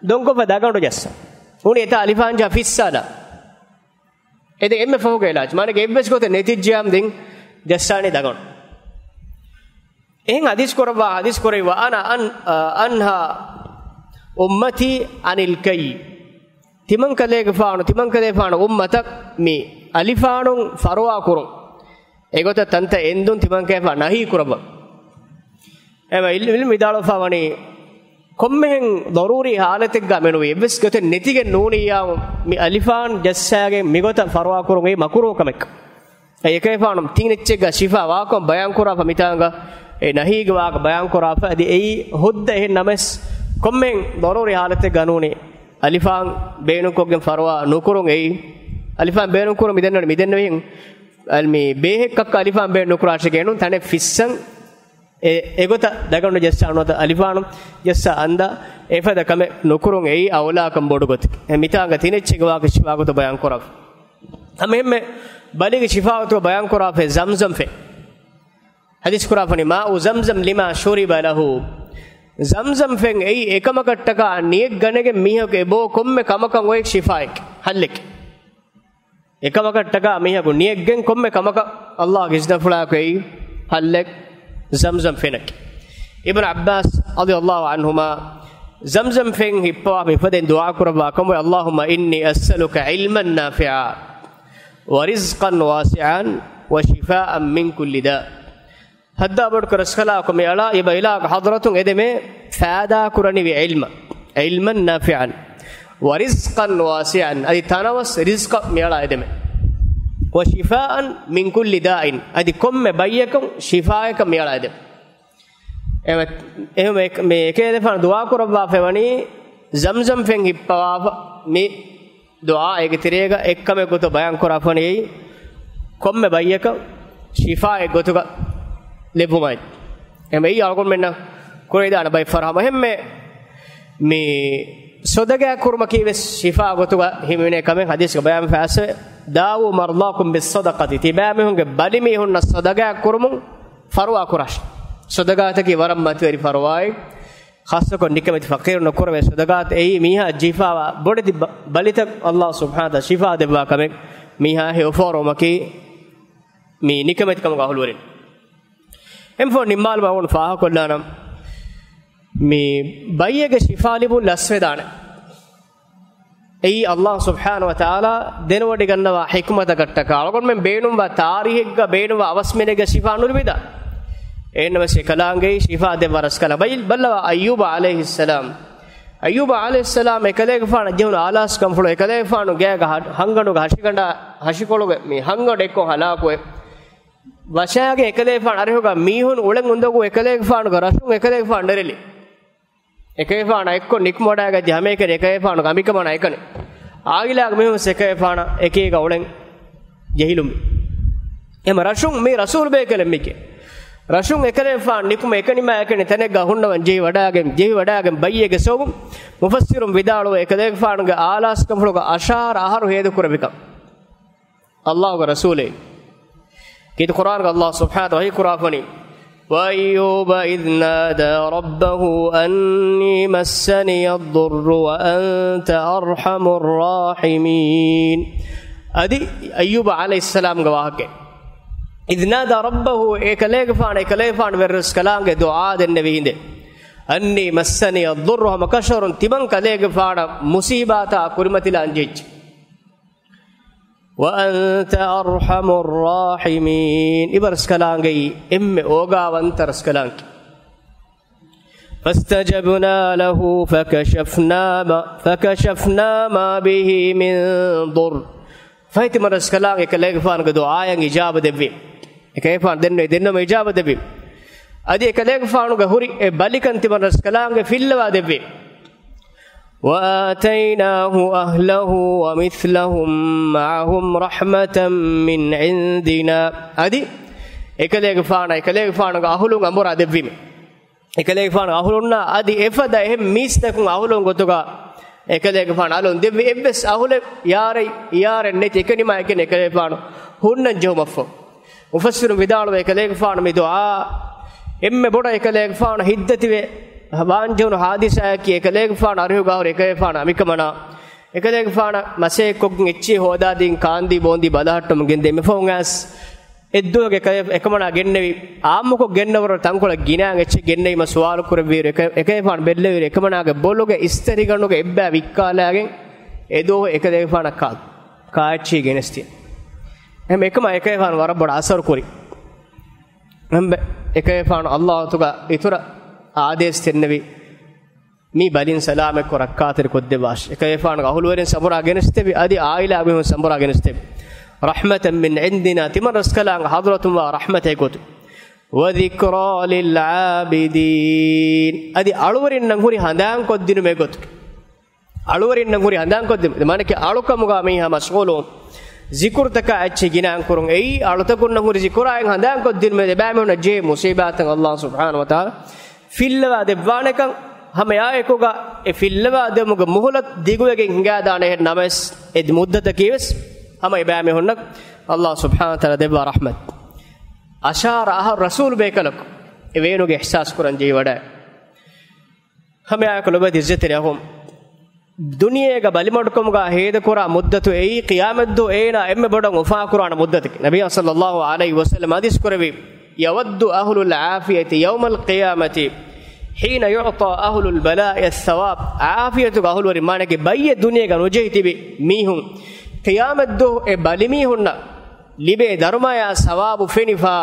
ދޮންކޮށްފަ ދަގަނޑު ޖައްސަން. ނޫނީ އެތާ އަލިފާން ޖަހާ ފިއްސާލާ. އެ ދެން އެންމެ ފަހުގެ އިލާޖް. މާނައަކީ އެއްވެސް ގޮތެއް ނެތިއްޖިއްޔާމު ދެން ޖައްސާނީ ދަގަނޑު. އެހެން ޙަދީޘް ކުރައްވާ، ޙަދީޘް ކުރެއްވި، "وأنا أن-، أنهى أمتي عن الكي." ތިމަން ކަލޭގެފާނު، ތިމަން ކަލޭފާނު އުއްމަތަށް މި އަލިފާނުން ފަރުވާ ކުރުން. އެގޮތަށް ތަންތަން އެންދުން ތިމަން ކަލޭފާނު ނަހީ ކުރައްވަން. އެމަ ޢިލް-، ޢިލްމު ވިދާޅުވެފަ ވަނީ، ކޮންމެހެން ޟަރޫރީ ޙާލަތެއްގަ މެނުވީ، އެއްވެސް ގޮތެއް ނެތިގެން ނޫނިއްޔާމު، މި އަލިފާން ޖައްސާގެން މިގޮތަށް ފަރުވާ ކުރުން އެއީ މަކުރޫހު ކަމެއް. އެކަލޭފާނު ތިން އެއްޗެއްގަ ޝިފާ ވާކަމަށް ބަޔާން ކުރާފަ، މިތާނގަ އެ ނަހީގެ ވާހަކަ ބަޔާން ކުރާފަ، އަދި އެއީ ހުއްދަ އެހެން ނަމަވެސް، ކޮންމެހެން ޟަރޫރީ ޙާލަތެއްގަ ނޫނީ އަލިފާން ބޭނުންކޮށްގެން ފަރުވާ ނުކުރުން އެއީ. އަލިފާން ބޭނުން ކުރުން މިދެންނެވި، މިދެންނެވިހެން، އަލް-، މި ބޭހެއްކައްކަ އަލިފާން ބޭނުން ނުކުރާށޭ ގެނުން ތަނެއް ފިއްސަން. އެ، އެގޮތަށް ދަގަނޑު ޖައްސާ ނުވަތަ އަލިފާނު ޖައްސާ އަންދާ އެފަދަ ކަމެއް ނުކުރުން އެއީ އައުލާކަން ބޮޑު ގޮތެއް. އެ މިތާނގަ ތިނެއްޗެއްގެ ވާހަކަ ޝިފާގޮތަށް ބަޔާން ކުރާފަ. ހަމައެހެންމެ ބަލީގެ ޝިފާގޮތުގަ ބަޔާން ކުރާފައި ޒަމްޒަމް ފެން. ޙަދީޘް ކުރާފަނީ، "ماء زمزم لما شرب له." ޒަމްޒަމް ފެން އެއީ އެކަމަކަށްޓަކާ ނިޔަތް ގަނެގެން މީހަކު އެބޯ ކޮންމެ ކަމަކަށް އޮތް ޝިފާއެއް، ޙައްލެއް. އެކަމަކަށްޓަކާ މީހަކު ނިޔަތްގެން ކޮންމެ ކަމަކަށް ﷲ ގެ އިޒްނަފުޅާއެކު އެއީ ޙައްލެއް ޒަމްޒަމް ފެނަކީ. އިބްނު ޢައްބާސް ރަޟިޔަﷲ ޢަންހުމާ ޒަމްޒަމް ފެން ހިއްޕަވާ މިފަދައިން ދުޢާ ކުރައްވާ ކަމުގެ، "اللهم إني أسألك علما نافعا ورزقا واسعا وشفاء من كل داء." ހައްދާ ބޮޑުކުރެ ރަސްކަލާކޮ މި އަޅާ އިބަ އިލާގެ ޙަޟްރަތުން އެދެމޭ ފައިދާ ކުރަނިވި ޢިލްމަށް، ޢިލްމަން ނާފިޢަން، ވަރިޒްޤަން ވާސިޢަން، އަދި ތަނަވަސް ރިޒްޤަށް މި އަޅާ އެދެމޭ، ވަޝިފާއަން މިން ކުއްލި ދާއިން، އަދި ކޮންމެ ބައްޔަކަށް ޝިފާއަކަށް މި އަޅާ އެދެމޭ. އެހެން އެކަލޭފާނު ދުޢާ ކުރައްވާފައި ވަނީ ޒަމްޒަމް ފެން ހިއްޕަވާފަ މި ދުޢާ އޭގެ ތެރޭގަ އެއްކަމެއް ގޮތަށް ބަޔާން ކުރާފަނި އެއީ، ކޮންމެ ބައްޔަކަށް ޝިފާއެއް ގޮތުގަ ލެއްވުމާއި. އެމަ އެއީ އަޅުގަނޑުމެންނަށް ކުރެވިދާނެ ބައެއް ފަރާތް. އެހެންމެ މި ޞަދަޤާތް ކުރުމަކީ ވެސް ޝިފާ ގޮތުގަ ހިމެނޭ ކަމެއް ޙަދީޘްގަ ބަޔާން ފާސެ، "داووا مرضاكم بالصدقة." ތިބާމީހުންގެ ބަލިމީހުންނަށް ޞަދަޤާތް ކުރުމުން ފަރުވާ ކުރާށި. ޞަދަޤާތަކީ ވަރަށް މަތިވެރި ފަރުވާއެއް. ޚާއްޞަކޮށް ނިކަމެތި ފަޤީރުންނަށް ކުރެވޭ ޞަދަޤާތް އެއީ މީހާ ޖެހިފާވާ ބޮޑެތި ބަ-، ބަލިތައް ﷲ ސުބްޙާނަހޫ ވަތަޢާލާ ޝިފާ ދެއްވާ ކަމެއް. މީހާ ހެޔޮފޯރުވުމަކީ މި ނިކަމެތިކަމުގެ އަހުލުވެރިން. އެންމެ ފަހުން ނިންމާލުމަށް އަޅުގަނޑު ފާހަގަކޮށްލާނަން. މި ބައްޔެއްގެ ޝިފާ ލިބުން ލަސްވެދާނެ. އެއީ ﷲ ސުބްޙާނަހޫ ވަތަޢާލާ ދެނެވޮޑިގަންނަވާ ޙިކްމަތަކަށްޓަކާ. އަޅުގަނޑުމެން ބޭނުންވާ ތާރީހެއްގަ ބޭނުންވާ އަވަސްމިނެއްގަ ޝިފާ ނުލިބިދާނެ. އެހެންނަމަވެސް އެކަލާނގެއީ ޝިފާ ދެއްވާ ރަސްކަލާނގެ. ބައި-، ބައްލަވާ އައްޔޫބު ޢަލައިހިއްސަލާމް. އައްޔޫބު ޢަލައިހިއްސަލާމް އެކަލޭގެފާނަށް ޖެހުނު އާލާސްކަންފުޅު، އެކަލޭގެފާނު ގޭގަ ހަ-، ހަންގަނޑުގެ ހަށިގަނޑާ، ހަށިކޮޅުގެ މި ހަންގަނޑު އެއްކޮށް ހަލާކުވެ، ވަށާގެން އެކަލޭގެފާނު އަރިހުގަ މީހުން އުޅެން އުނދަގޫ އެކަލޭގެފާނުގެ ރަށުން އެކަލޭގެފާނު ނެރެލި. އެކަލޭގެފާނާ އެއްކޮށް ނިކުމެވަޑައިގަތް ހަމައެކަނި އެކަލޭގެފާނުގެ އަނބިކަމާނާ އެކަނި. އާއިލާގެ މީހުން އެކަލޭގެފާނާ އެކީގަ އުޅެން ޖެހިލުން. އެމަ ރަށުން މީ ރަސޫލު ބޭކަލެއް މިކެ. ރަށުން އެކަލޭގެފާނު ނިކުމެ އެކަނިމާ އެކަނި ތަނެއްގަ ހުންނަވަން ޖެހިވަޑައިގެން، ޖެހިވަޑައިގެން ބައްޔެއްގެ ސަބަބުން މުފައްސިރުން ވިދާޅުވޭ އެކަލޭގެފާނުގެ އާލާސްކަންފުޅުގަ އަށާރަ އަހަރު ހޭދަކުރެއްވިކަން. ﷲގެ ރަސޫލޭ. ކީރިތި ޤުރްއާންގަ ﷲ ސުބްޙާނަހޫ ވަތަޢާލާ ވަޙީ ކުރާފަނީ، "وأيوب إذ نادى ربه أني مسني الضر وأنت أرحم الراحمين." އަދި އައްޔޫބު ޢަލައިހިއްސަލާމްގެ ވާހަކަ. "إذ نادى ربه" އެކަލޭގެފާނު، އެކަލޭގެފާނު ވެރިރަސްކަލާނގެ ދުޢާ ދެންނެވި ހިނދެއް. "أني مسني الضر" ހަމަކަށަވަރުން ތިމަން ކަލޭގެފާނަށް މުޞީބާތާ ކުރިމަތިލާން ޖެއްޗި. "وأنت أرحم الراحمين" އިބަ ރަސްކަލާނގެއީ އެންމެ އޯގާވަންތަ ރަސްކަލާނގެ. "فاستجبنا له فكشفنا ما، فكشفنا ما به من ضر" ފަހެ ތިމަން ރަސްކަލާނގެ އެކަލޭގެފާނުގެ ދުޢާޔަށް އިޖާބަ ދެއްވީ. އެކަލޭގެފާނު ދެންނެވި ދެންނެވުމަށް އިޖާބަ ދެއްވީ. އަދި އެކަލޭގެފާނުގެ ހުރި އެ ބަލިކަން ތިމަން ރަސްކަލާނގެ ފިއްލަވާ ދެއްވީ. "وآتيناه أهله ومثلهم معهم رحمة من عندنا" އަދި އެކަލޭގެފާނަށް އެކަލޭގެފާނުގެ އަހުލުން އަނބުރާ ދެއްވީމެ. އެކަލޭގެފާނުގެ އަހުލުންނާ އަދި އެފަދަ އެހެން މީސްތަކުން އަހުލުން ގޮތުގަ އެކަލޭގެފާނު އަލުން ދެއްވި. އެއްވެސް އަހުލެއް ޔާރެއް، ޔާރެއް ނެތި އެކަނިމާ އެކަނި އެކަލޭގެފާނު ހުންނަން ޖެހުމަށްފަހު. މުފައްސިރުން ވިދާޅުވޭ، އެކަލޭގެފާނު މި ދުޢާ އެންމެ ބޮޑަށް އެކަލޭގެފާނަށް ހިތްދަތިވެ ވާންޖެހުނު ޙާދިސާއަކީ، އެކަލޭގެފާނު އަރިހުގަ ހުރި އެކަލޭގެފާނަށް އަނިކަމަނާ، އެކަލޭގެފާނަށް މަސައްކަތްކޮށްގެން އެއްޗެހި ހޯދާދީން ކާންދީ ބޯންދީ ބަލަހައްޓަމުން ގެންދޭ. މިފަހުން އައިސް އެއްދުވަހުގެ އެކަލޭ-، އެކަމަނާ ގެންނެވި، އާއްމުކޮށް ގެންނަވަރު ތަންކޮޅެއް ގިނައިން އެއްޗެއް ގެންނެވީމަ ސުވާލު ކުރެއްވިއިރު، އެކަ-، އެކަލޭގެފާނު ބެއްލެވިއިރު، އެކަމަނާގެ ބޮލުގެ އިސްތަށިގަނޑުގެ އެއްބައި ވިއްކާލާގެން އެދުވަހު އެކަލޭގެފާނަށް ކާ-، ކާއެއްޗެހި ގެނެސްދިޔަ. އެހެން އެކަމާ އެކަލޭގެފާނު ވަރަށް ބޮޑަށް އަސަރު ކުރި. އެކަލޭގެފާނު ﷲ ގެ އިތުރަށް އާދޭސް ދެންނެވި، މި ބަލިން ސަލާމަތްކޮށް ރައްކާތެރި ކޮށްދެއްވާށި. އެކަލޭގެފާނުގެ އަހުލުވެރިން ސަބުރާ ގެނެސްދެއްވި، އަދި އާއިލާ މީހުން ސަބުރާ ގެނެސްދެއްވި. رحمة من عندنا، ތިމަން ރަސްކަލާނގެ ޙަޟްރަތުން ވާ ރަޙްމަތެއް ގޮތުން. وذكرى للعابدين، އަދި އަޅުވެރިންނަށް ހުރި ހަނދާންކޮށްދިނުމެއް ގޮތުން. އަޅުވެރިންނަށް ހުރި ހަނދާންކޮށްދިނުމެއް، މާނައަކީ އަޅުކަމުގަ މީހާ މަޝްޣޫލުވުން، ޒިކުރުތަކާ އެއްޗެއް ގިނައިން ކުރުން. އެއީ އަޅުތަކުންނަށް ހުރި ޒިކުރާއިން ހަނދާންކޮށްދިނުމެއް، އެބައިމީހުންނަށް ޖެހޭ މުޞީބާތައް ﷲ ސުބްޙާނަހޫ ވަތަޢާލާ ފިއްލަވާ ދެއްވާނެކަން. ހަމައެއާއެކުގަ އެ ފިއްލަވާ ދެވުމުގެ މުހުލަތު ދިގުވެގެން ހިނގާދާނެހެން ނަމަވެސް، އެ މުއްދަތަކީވެސް ހަމަ އެބައިމީހުންނަށް ﷲ ސުބްޙާނަހޫ ވަތަޢާލާ ދެއްވާ ރަޙްމަތް. އަޝާރަ އަހަރު ރަސޫލު ބޭކަލަކު އެ ވޭނުގެ އިޙްސާސް ކުރަން ޖެހިވަޑައި. ހަމައެއާއެކު ލޮބުވެތި ޢިއްޒަތްތެރި އަޚުން، ދުނިޔޭގަ ބަލިމަޑުކަމުގަ ހޭދަކުރާ މުއްދަތު އެއީ ޤިޔާމަތްދުވަހު އޭނާ އެންމެ ބޮޑަށް އުފާކުރާނެ މުއްދަތަކީ. ނަބިއްޔާ ޞައްލައްލާހު ޢަލައިހި ވަސައްލަމަ ޙަދީޘް ކުރެއްވި، يود أهل العافية يوم القيامة حين يعطى أهل البلاء الثواب. ޢާފިޔަތުގެ އަހުލުވެރިން، މާނައަކީ ބައްޔެއް ދުނިޔޭގަ ނުޖެހި ތިބި މީހުން، ޤިޔާމަތްދުވަހު އެ ބަލިމީހުންނަށް ލިބޭ ދަރުމަޔާ ސަވާބު ފެނިފަ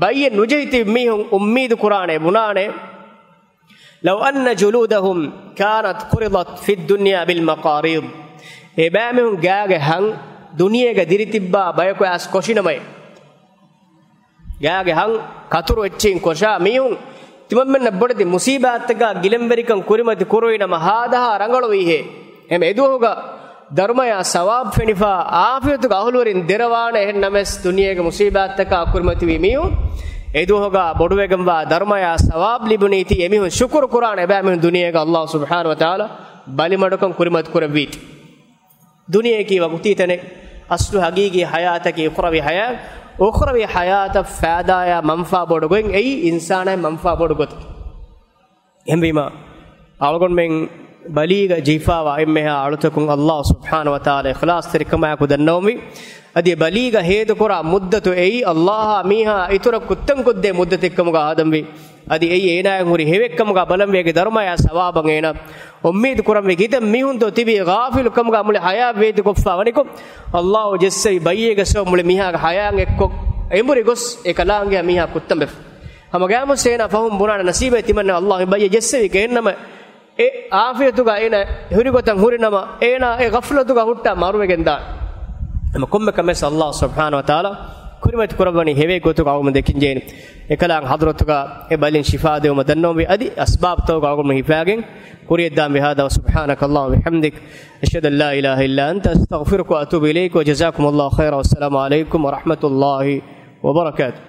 ބައްޔެއް ނުޖެހި ތިބި މީހުން އުއްމީދު ކުރާނެ، ބުނާނެ، لو أن جلودهم كانت قرضت في الدنيا بالمقاريض. އެބައިމީހުން ގާގެ ހަން ދުނިޔޭގަ ދިރިތިއްބާ ބަޔަކު އައިސް ކޮށިނަމަ، ގާގެ ހަން ކަތުރު އެއްޗިން ކޮށާ މީހުން ތިމަންމެންނަށް ބޮޑެތި މުސީބާތްތަކާ ގިލަންވެރިކަން ކުރިމަތި ކުރުވި ނަމަ ހާދަހާ ރަނގަޅުވީހޭ. އެމެ އެދުވަހުގަ ދަރުމަޔާ ސަވާބު ފެނިފާ، އާފިޔަތުގެ އަހުލުވެރިން ދެރަވާނެ. އެހެން ނަމަވެސް، ދުނިޔޭގެ މުސީބާތްތަކާ ކުރިމަތިވީ މީހުން އެދުވަހުގަ ބޮޑުވެގެންވާ ދަރުމަޔާ ސަވާބު ލިބުނީތީ، އެމީހުން ޝުކުރު ކުރާނެ. އެބައިމީހުން ދުނިޔޭގަ ﷲ ސުބްޙާނަހޫ ވަތަޢާލާ ބަލިމަޑުކަން ކުރިމަތި ކުރެއްވީތީ. ދުނިޔެއަކީ ވަގުތީ ތަނެއް، އަސްލު ހަގީގީ ޙަޔާތަކީ އުޚްރަވީ ޙަޔާތް. އުޚްރަވީ ޙަޔާތަށް ފައިދާޔާ މަންފާ ބޮޑު ގޮތް އެއީ އިންސާނާއަށް މަންފާ ބޮޑު ގޮތަކީ. އެހެންވީމަ، އަޅުގަނޑުމެން ބަލީގަ ޖެހިފާވާ އެންމެހާ އަޅުތަކުން ﷲ ސުބްޙާނަހޫ ވަތަޢާލާ އިޚްލާޞްތެރިކަމާއެކު ދަންނަވަންވީ. އަދި ބަލީގަ ހޭދަކުރާ މުއްދަތު އެއީ ﷲ އާ މީހާ އިތުރަށް ކުއްތަން ކޮށްދޭ މުއްދަތެއްކަމުގަ ހަދަންވީ. އަދި އެއީ އޭނާއަށް ހުރި ހެވެއްކަމުގަ ބަލަންވީ އޭގެ ދަރުމަޔާ ސަވާބަށް. އޭނާ އުއްމީދު ކުރަންވީ ކިތައް މީހުންތޯ ތިބީ ޣާފިލު ކަމުގަ މުޅި ޙަޔާތް ވޭތުކޮށްފާ ވަނިކޮށް، ﷲ ޖެއްސެވި ބައްޔޭގެ ސަބަބުން މުޅި މީހާގެ ޙަޔާތް އެއްކޮށް އެނބުރި ގޮސް އެ ކަލާނގެއަށް މީހާ ކުއްތަންވެފަ. ހަމަ ގައިމުވެސް އޭނާ ފަހުން ބުނާނެ ނަސީބޭ ތިމަންނަ ﷲ މި ބައްޔެއް ޖެއްސެވީ ކިހިނެއްނަމަ، އެ އާފިޔަތުގަ އޭނަ ހުރިގޮތަށް ހުރިނަމަ، އޭނާ އެ ޣަފްލަތުގަ ހުއްޓާ މަރުވެގެންދާނެ. ހަމަ ކޮންމެ ކަމެއް ﷲ ސުބްޙާނަހޫ ވަތަޢާލާ ކުރިމަތި ކުރައްވަނީ ހެވޭ ގޮތުގަ އަޅުގަނޑު ދެކިންޖެހޭނެ. އެކަލާނގެ ޙަޟްރަތުގަ އެ ބަލިން ޝިފާ ދެވުމަށް ދަންނަވަންވީ. އަދި އަސްބާބުތަކުގަ އަޅުގަނޑު ހިފާގެން ކުރިޔަށްދާންވީ. هذا وسبحانك اللهم وبحمدك، أشهد أن لا إله إلا أنت، أستغفرك وأتوب إليك، وجزاكم الله خيرا، والسلام عليكم ورحمة الله وبركاته.